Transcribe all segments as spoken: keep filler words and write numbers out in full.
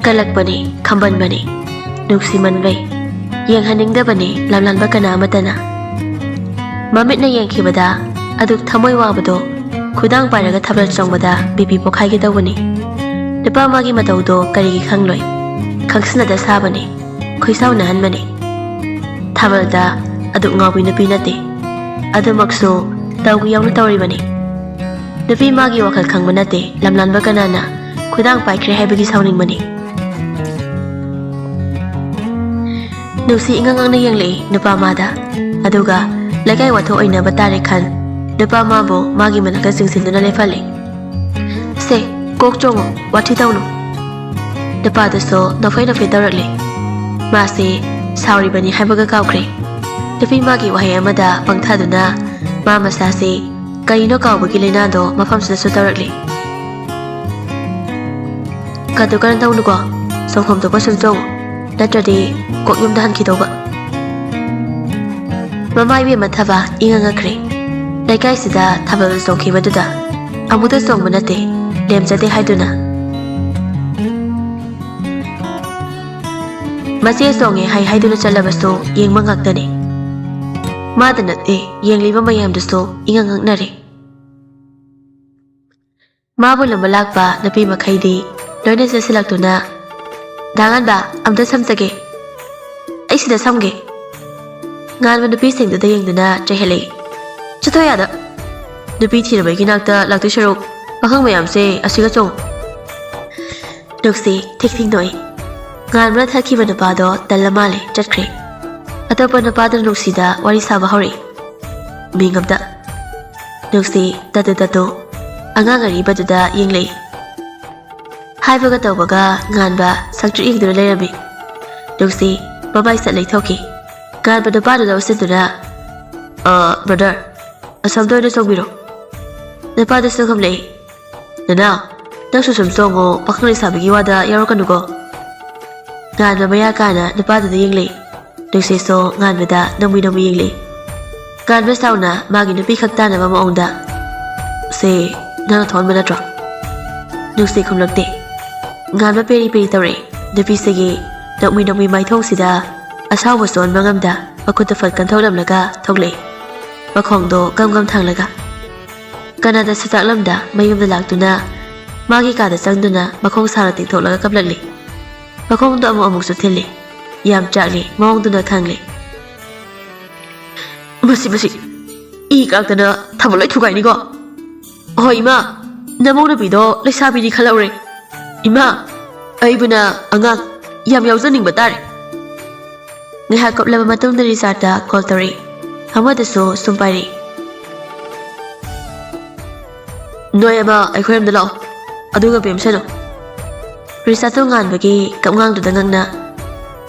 ꯀꯜꯂꯛꯄꯅꯤ, ꯈꯝꯕꯟꯕꯅꯤ, ꯅꯨꯡꯁꯤꯃꯟꯕꯩ꯫ ꯌꯦꯡꯍꯟꯅꯤꯡꯗꯕꯅꯤ ꯂꯝꯂꯥꯟꯕ ꯀꯅꯥ ꯑꯃꯠꯇꯅ꯫ ꯃꯃꯤꯠꯅ ꯌꯦꯡꯈꯤꯕꯗ ꯑꯗꯨꯛ ꯊꯃꯣꯏ ꯋꯥꯕꯗꯣ ꯈꯨꯗꯥꯡ ꯄꯥꯏꯔꯒ ꯊꯥꯕꯜ ꯆꯣꯡꯕꯗ ꯕꯤꯄꯤ ꯄꯣꯛꯈꯥꯏꯒꯦ ꯇꯧꯕꯅꯤ꯫ ꯅꯨꯄꯥ ꯃꯥꯒꯤ ꯃꯇꯧꯗꯣ ꯀꯔꯤꯒꯤ ꯈꯪꯂꯣꯏ? ꯈꯪꯁꯤꯟꯅꯗ ꯁꯥꯕꯅꯤ, ꯈꯣꯏꯁꯥꯎꯅꯍꯟꯕꯅꯤ꯫ ꯊꯥꯕꯜꯗ ꯑꯗꯨꯛ ꯉꯥꯎꯕꯤ ꯅꯨꯄꯤ ꯅꯠꯇꯦ꯫ ꯑꯗꯨꯃꯛꯁꯨ ꯇꯧꯒꯦ ꯌꯥꯎꯅ ꯇꯧꯔꯤꯕꯅꯤ꯫ ꯅꯨꯄꯤ ꯃꯥꯒꯤ ꯋꯥꯈꯜ ꯈꯪꯕ ꯅꯠꯇꯦ ꯂꯝꯂꯥꯟꯕ ꯀꯅꯥꯅ ꯈꯨꯗꯥꯡ ꯄꯥꯏꯈ꯭ꯔꯦ ꯍꯥꯏꯕꯒꯤ ꯁꯥꯎꯅꯤꯡꯕꯅꯤ꯫ ꯅꯨꯡꯁꯤ ꯏꯉꯛ ꯉꯛꯅ ꯌꯦꯡꯂꯛꯏ ꯅꯨꯄꯥ ꯃꯥꯗ꯫ ꯑꯗꯨꯒ ꯂꯩꯀꯥꯏ ꯋꯥꯊꯣꯛ ꯑꯣꯏꯅꯕ ꯇꯥꯔꯦ ꯈꯟ ꯅꯨꯄꯥ ꯃꯥꯕꯨ ꯃꯥꯒꯤ ꯃꯅꯥꯛꯇ ꯆꯤꯡꯁꯤꯟꯗꯨꯅ ꯂꯦꯞꯍꯜꯂꯤ꯫ "ꯁꯦ, ꯀꯣꯛ ꯆꯣꯡꯉꯨ, ꯋꯥꯊꯤ ꯇꯧꯅꯨ꯫" ꯅꯨꯄꯥꯗꯨꯁꯨ ꯅꯣꯛꯐꯦ ꯅꯣꯛꯐꯦ ꯇꯧꯔꯛꯂꯤ꯫ ꯃꯥꯁꯦ ꯁꯥꯎꯔꯤꯕꯅꯤ ꯍꯥꯏꯕꯒ ꯀꯥꯎꯈ꯭ꯔꯦ꯫ ꯅꯨꯄꯤ ꯃꯥꯒꯤ ꯋꯥꯍꯩ ꯑꯃꯗ ꯄꯪꯊꯗꯨꯅ ꯃꯥ ꯃꯁꯥꯁꯦ ꯀꯔꯤꯅꯣ ꯀꯥꯎꯕꯒꯤ ꯂꯥꯏꯅꯥꯗꯣ ꯃꯐꯝꯁꯤꯗꯁꯨ ꯇꯧꯔꯛꯂꯤ꯫ "ꯀꯗꯨ ꯀꯔꯟ ꯇꯧꯅꯨꯀꯣ, ꯆꯣꯡꯐꯝ ꯊꯣꯛꯄ ꯁꯨꯝ ꯆꯣꯡꯉꯨ, ꯅꯠꯇ꯭ꯔꯗꯤ ꯀꯣꯛ ꯌꯨꯝꯗ ꯍꯟꯈꯤꯗꯧꯕ꯫" ꯃꯃꯥ ꯏꯕꯦꯝꯃ ꯊꯕ ꯏꯉꯛ ꯉꯛꯈ꯭ꯔꯦ꯫ ꯂꯩꯀꯥꯏꯁꯤꯗ ꯊꯥꯕꯜ ꯆꯣꯡꯈꯤꯕꯗꯨꯗ ꯑꯃꯨꯛꯇ ꯆꯣꯡꯕ ꯅꯠꯇꯦ, ꯂꯦꯝꯖꯗꯦ ꯍꯥꯏꯗꯨꯅ꯫ ꯃꯆꯦ ꯆꯣꯡꯉꯦ ꯍꯥꯏ ꯍꯥꯏꯗꯨꯅ ꯆꯠꯂꯕꯁꯨ ꯌꯦꯡꯕ ꯉꯥꯛꯇꯅꯤ꯫ ꯃꯥꯗ ꯅꯠꯇꯦ, ꯌꯦꯡꯂꯤꯕ ꯃꯌꯥꯝꯗꯨꯁꯨ ꯏꯉꯛ ꯉꯛꯅꯔꯦ꯫ ꯃꯥꯕꯨ ꯂꯨꯝꯕ ꯂꯥꯛꯄ ꯅꯨꯄꯤ ꯃꯈꯩꯗꯤ ꯂꯣꯏꯅ ꯆꯦꯟꯁꯤꯜꯂꯛꯇꯨꯅ, "ꯗꯥ ꯉꯥꯟꯕ, ꯑꯝꯇ ꯁꯝꯖꯒꯦ꯫ ꯑꯩ ꯁꯤꯗ ꯁꯝꯒꯦ꯫" ꯉꯥꯟꯕ ꯅꯨꯄꯤꯁꯤꯡꯗꯨꯗ ꯌꯦꯡꯗꯨꯅ ꯆꯩꯍꯜꯂꯛꯏ꯫ "ꯆꯠꯊꯣꯛ ꯌꯥꯗ! ꯅꯨꯄꯤ ꯊꯤꯅꯕꯒꯤ ꯅꯥꯛꯇ ꯂꯥꯛꯇꯣꯏ ꯁꯔꯨꯛ, ꯄꯥꯈꯪ ꯃꯌꯥꯝꯁꯦ ꯑꯁꯤꯒ ꯆꯣꯡꯉꯨ꯫" ꯅꯨꯡꯁꯤ ꯊꯤꯛ ꯊꯤꯛ ꯅꯣꯛꯏ꯫ ꯉꯥꯟꯕꯅ ꯊꯛꯈꯤꯕ ꯅꯨꯄꯥꯗꯣ ꯇꯜꯂ ꯃꯥꯜꯂꯦ, ꯆꯠꯈ꯭ꯔꯦ꯫ ꯑꯇꯣꯞꯄ ꯅꯨꯄꯥꯗꯨꯅ ꯅꯨꯡꯁꯤꯗ ꯋꯥꯔꯤ ꯁꯥꯕ ꯍꯧꯔꯛꯏ꯫ ꯃꯤꯡ ꯑꯝꯇ꯫ ꯅꯨꯡꯁꯤ ꯇꯠꯇꯨ ꯇꯠꯇꯨ ꯑꯉꯥꯡ ꯑꯔꯤꯕꯗꯨꯗ ꯌꯦꯡꯂꯛꯏ꯫ ꯍꯥꯏꯕꯒ ꯇꯧꯕꯒ ꯉꯥꯟꯕ ꯁꯪꯇ꯭ꯔꯤꯛ ꯌꯦꯡꯗꯨꯅ ꯂꯩꯔꯝꯃꯤ꯫ ꯅꯨꯡꯁꯤ ꯃꯃꯥꯏ ꯁꯠ ꯂꯩꯊꯣꯛꯈꯤ꯫ ꯉꯥꯟꯕ ꯅꯨꯄꯥꯗꯨꯗ ꯎꯠꯁꯤꯟꯗꯨꯅ, "ꯑ, ꯕ꯭ꯔꯗꯔ, ꯑꯁꯣꯝꯗ ꯑꯣꯏꯅ ꯆꯣꯡꯕꯤꯔꯣ꯫" ꯅꯨꯄꯥꯗꯨꯁꯨ ꯈꯨꯝꯂꯛꯏ꯫ "ꯅꯅꯥꯎ, ꯅꯪꯁꯨ ꯁꯨꯝ ꯆꯣꯡꯉꯣ, ꯄꯥꯈꯪ ꯂꯩꯁꯥꯕꯤꯒꯤ ꯋꯥꯗ ꯌꯥꯎꯔꯛꯀꯅꯨꯀꯣ꯫" ꯉꯥꯟꯕ ꯃꯌꯥ ꯀꯥꯅ ꯅꯨꯄꯥꯗꯨꯗ ꯌꯦꯡꯂꯛꯏ꯫ ꯅꯨꯡꯁꯤꯠꯁꯨ ꯉꯥꯟꯕꯗ ꯅꯣꯡꯃꯤ ꯅꯣꯡꯃꯤ ꯌꯦꯡꯂꯛꯏ꯫ ꯉꯥꯟꯕ ꯁꯥꯎꯅ ꯃꯥꯒꯤ ꯅꯨꯄꯤ ꯈꯛ ꯇꯥꯟꯅꯕ ꯃꯑꯣꯡꯗ, "ꯁꯦ, ꯅꯪꯅ ꯊꯣꯛꯍꯟꯕ ꯅꯠꯇ꯭ꯔꯣ?" ꯅꯨꯡꯁꯤ ꯈꯨꯝꯂꯛꯇꯦ꯫ ꯉꯥꯟꯕ ꯄꯦꯔꯤ ꯄꯦꯔꯤ ꯇꯧꯔꯛꯏ꯫ ꯅꯨꯄꯤꯁꯤꯒꯤ ꯅꯣꯛꯃꯤ ꯅꯣꯛꯃꯤ ꯃꯥꯏꯊꯣꯡꯁꯤꯗ ꯑꯁꯥꯎꯕ ꯆꯣꯟꯕ ꯉꯝꯗ ꯃꯈꯨꯠꯇꯨ ꯐꯠ ꯀꯟꯊꯣꯛꯂꯝꯂꯒ ꯊꯣꯛꯂꯛꯏ, ꯃꯈꯣꯡꯗꯣ ꯒꯝ ꯒꯝ ꯊꯥꯡꯂꯒ꯫ ꯀꯅꯥꯗ ꯁꯛꯇꯥꯛꯂꯝꯗ ꯃꯌꯨꯝꯗ ꯂꯥꯛꯇꯨꯅ ꯃꯥꯒꯤ ꯀꯥꯗ ꯆꯪꯗꯨꯅ ꯃꯈꯣꯡ ꯁꯥꯅ ꯇꯤꯡꯊꯣꯛꯂꯒ ꯀꯞꯂꯛꯂꯤ꯫ ꯃꯈꯣꯡꯗꯣ ꯑꯃꯨꯛ ꯑꯃꯨꯛꯁꯨ ꯊꯤꯜꯂꯤ꯫ ꯌꯥꯝ ꯆꯥꯛꯂꯤ, ꯃꯑꯣꯡꯗꯨꯅ ꯈꯪꯂꯤ꯫ "ꯃꯁꯤ, ꯃꯁꯤ, ꯏ ꯀꯥꯔꯛꯇꯅ ꯊꯝꯃ ꯂꯣꯏ ꯊꯨꯒꯥꯏꯅꯤꯀꯣ꯫ ꯍꯣꯏ ꯏꯃꯥ, ꯅꯃꯧ ꯅꯨꯄꯤꯗꯣ ꯂꯩꯁꯥꯕꯤꯅꯤ ꯈꯜꯍꯧꯔꯦ꯫ ꯏꯃꯥ, ꯑꯩꯕꯨꯅ ꯑꯉꯥꯡ ꯌꯥꯝ ꯌꯥꯎꯖꯅꯤꯡꯕ ꯇꯥꯔꯦ꯫" ꯉꯥꯏꯍꯥꯛ ꯀꯞꯂꯕ ꯃꯇꯨꯡꯗ ꯔꯤꯆꯥꯔꯗꯇ ꯀꯣꯜ ꯇꯧꯔꯛꯏ꯫ ꯑꯃꯗꯁꯨ ꯁꯨꯝ ꯄꯥꯏꯔꯛꯏ꯫ "ꯅꯣꯏ ꯑꯃ ꯑꯩꯈꯣꯏꯔꯣꯝꯗ ꯂꯥꯛꯑꯣ, ꯑꯗꯨꯒ ꯄꯦꯝꯁꯅꯨ꯫" ꯔꯤꯆꯥꯔꯗꯇꯣ ꯉꯥꯟꯕꯒꯤ ꯀꯞꯉꯥꯡꯗꯨꯗ ꯉꯛꯅ,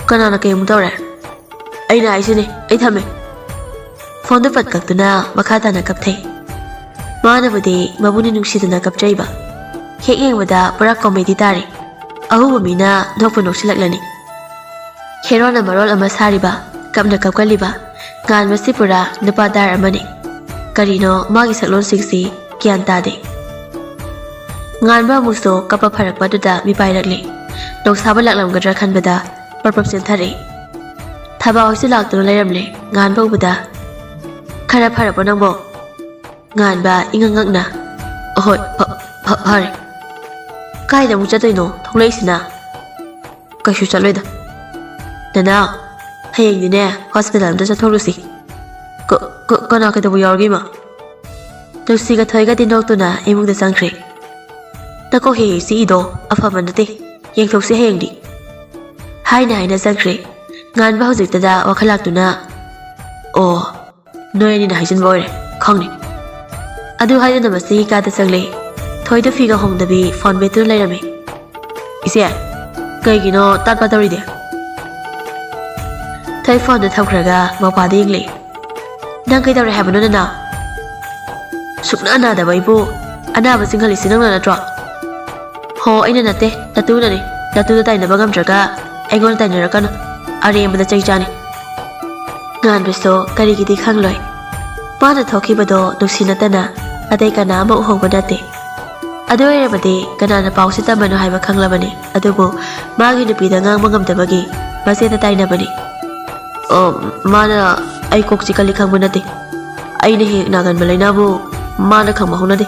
"ꯀꯅꯥꯅ ꯀꯩꯃꯨꯛ ꯇꯧꯔꯦ?" "ꯑꯩꯅ ꯍꯥꯏꯁꯤꯅꯤ, ꯑꯩ ꯊꯝꯃꯦ꯫" ꯐꯣꯟꯗꯨ ꯄꯠ ꯀꯛꯇꯨꯅ ꯃꯈꯥ ꯇꯥꯅ ꯀꯞꯊꯩ꯫ ꯃꯥꯅꯕꯨꯗꯤ ꯃꯕꯨꯡꯅ ꯅꯨꯡꯁꯤꯗꯅ ꯀꯞꯆꯩꯕ꯫ ꯍꯦꯛ ꯌꯦꯡꯕꯗ ꯄꯨꯔꯥ ꯀꯣꯃꯦꯗꯤ ꯇꯥꯔꯦ꯫ ꯑꯍꯧꯕ ꯃꯤꯅ ꯅꯣꯛꯄꯨ ꯅꯣꯛꯁꯤꯜꯂꯛꯂꯅꯤ꯫ ꯍꯦꯔꯣꯅ ꯃꯔꯣꯜ ꯑꯃ ꯁꯥꯔꯤꯕ, ꯀꯞꯅ ꯀꯞꯀꯜꯂꯤꯕ, ꯉꯥꯟꯕꯁꯤ ꯄꯨꯔꯥ ꯅꯨꯄꯥ ꯗꯥꯔ ꯑꯃꯅꯤ꯫ ꯀꯔꯤꯅꯣ ꯃꯥꯒꯤ ꯁꯛꯂꯣꯟꯁꯤꯡꯁꯤ ꯒ꯭ꯌꯥꯟ ꯇꯥꯗꯦ꯫ ꯉꯥꯟꯕ ꯑꯃꯨꯛꯁꯨ ꯀꯞꯄ ꯐꯔꯛꯄꯗꯨꯗ ꯃꯤꯄꯥꯏꯔꯛꯂꯤ꯫ ꯅꯣꯡꯁꯥꯕ ꯂꯥꯛꯂꯝꯒꯗ꯭ꯔꯥ ꯈꯟꯕꯗ ꯄꯔꯞ ꯄꯔꯞ ꯆꯦꯟꯊꯔꯛꯏ꯫ ꯊꯕꯥ ꯍꯣꯏꯁꯨ ꯂꯥꯛꯇꯨꯅ ꯂꯩꯔꯝꯂꯦ꯫ ꯉꯥꯟꯕ ꯎꯕꯗ, "ꯈꯔ ꯐꯔꯕꯣ ꯅꯪꯕꯣ?" ꯉꯥꯟꯕ ꯏꯉꯛ ꯉꯛꯅ, "ꯑꯍꯣꯏ, ꯐ-, ꯐ-, ꯐꯔꯦ꯫" "ꯀꯥꯏꯗ ꯑꯃꯨꯛ ꯆꯠꯇꯣꯏꯅꯣ ꯊꯣꯛꯂꯛꯏꯁꯤꯅ?" "ꯀꯩꯁꯨ ꯆꯠꯂꯣꯏꯗ꯫ ꯅꯅꯥꯎ, ꯍꯌꯦꯡꯗꯤꯅꯦ ꯍꯣꯁꯄꯤꯇꯥꯜ ꯑꯝꯇ ꯆꯠꯊꯣꯛꯂꯨꯁꯤ꯫" "ꯀ-, ꯀ-, ꯀꯅꯥ ꯀꯩꯗꯧꯕ ꯌꯥꯎꯔꯒꯦ, ꯏꯃꯥ?" ꯅꯨꯡꯁꯤꯒ ꯊꯣꯏꯒꯗꯤ ꯅꯣꯛꯇꯨꯅ ꯏꯃꯨꯡꯗ ꯆꯪꯈ꯭ꯔꯦ꯫ "ꯅꯀꯣꯛ ꯍꯦꯛ ꯍꯦꯛ ꯆꯤꯛꯏꯗꯣ ꯑꯐꯕ ꯅꯠꯇꯦ꯫ ꯌꯦꯡꯊꯣꯛꯁꯤ ꯍꯌꯦꯡꯗꯤ꯫" ꯍꯥꯏꯅ ꯍꯥꯏꯅ ꯆꯪꯈ꯭ꯔꯦ꯫ ꯉꯥꯟꯕ ꯍꯧꯖꯤꯛꯇꯗ ꯋꯥꯈꯜ ꯂꯥꯛꯇꯨꯅ, "ꯑꯣ, ꯅꯣꯏ ꯑꯅꯤꯅ ꯍꯥꯏꯖꯤꯟꯕ ꯑꯣꯏꯔꯦ, ꯈꯪꯅꯤ꯫" ꯑꯗꯨ ꯍꯥꯏꯗꯨꯅ ꯃꯁꯤꯒꯤ ꯀꯥꯗ ꯆꯪꯂꯦ꯫ ꯊꯣꯏꯗꯣ ꯐꯤꯒ ꯍꯣꯡꯗꯕꯤ ꯐꯣꯟ ꯃꯦꯠꯇꯨꯅ ꯂꯩꯔꯝꯃꯤ꯫ "ꯏꯆꯦ, ꯀꯩꯒꯤꯅꯣ ꯇꯥꯠ ꯄꯥꯠ ꯇꯧꯔꯤꯗꯤ?" ꯊꯣꯏ ꯐꯣꯟꯗꯨ ꯊꯝꯈ꯭ꯔꯒ ꯃꯧꯄꯥꯗ ꯌꯦꯡꯂꯛꯏ꯫ "ꯅꯪ ꯀꯩꯗꯧꯔꯦ ꯍꯥꯏꯕꯅꯣ ꯅꯅꯥꯎ?" "ꯁꯨꯛꯅꯥ ꯅꯥꯗꯕ ꯑꯩꯕꯨ ꯑꯅꯥꯕ ꯆꯤꯡꯍꯜꯂꯤꯁꯤ ꯅꯪꯅ ꯅꯠꯇ꯭ꯔꯣ?" "ꯍꯣ, ꯑꯩꯅ ꯅꯠꯇꯦ, ꯅꯇꯨꯅꯅꯤ꯫ ꯅꯇꯨꯗ ꯇꯥꯏꯅꯕ ꯉꯝꯗ꯭ꯔꯒ ꯑꯩꯉꯣꯟꯗ ꯇꯥꯏꯅꯔꯛꯀꯅꯨ꯫ ꯑꯔꯦꯝꯕꯗ ꯆꯩ ꯆꯥꯅꯤ꯫" ꯉꯥꯟꯕꯁꯨ ꯀꯔꯤꯒꯤꯗꯤ ꯈꯪꯂꯣꯏ꯫ ꯃꯥꯅ ꯊꯣꯛꯈꯤꯕꯗꯣ ꯅꯨꯡꯁꯤ ꯅꯠꯇꯅ ꯑꯇꯩ ꯀꯅꯥ ꯑꯃ ꯎꯍꯧꯕ ꯅꯠꯇꯦ꯫ ꯑꯗꯨ ꯑꯣꯏꯔꯕꯗꯤ ꯀꯅꯥꯅ ꯄꯥꯎꯁꯤ ꯇꯝꯕꯅꯣ ꯍꯥꯏꯕ ꯈꯪꯂꯕꯅꯤ꯫ ꯑꯗꯨꯕꯨ ꯃꯥꯒꯤ ꯅꯨꯄꯤꯗ ꯉꯥꯡꯕ ꯉꯝꯗꯕꯒꯤ ꯃꯆꯦꯗ ꯇꯥꯏꯅꯕꯅꯤ꯫ "ꯑꯣ, ꯃꯥꯅ ꯑꯩ ꯀꯣꯛ ꯆꯤꯛꯀꯜꯂꯤ ꯈꯪꯕ ꯅꯠꯇꯦ꯫ ꯑꯩꯅ ꯍꯦꯛ ꯅꯥꯒꯟꯕ ꯂꯩꯅꯥꯕꯨ ꯃꯥꯅ ꯈꯪꯕ ꯍꯧꯅꯗꯦ"꯫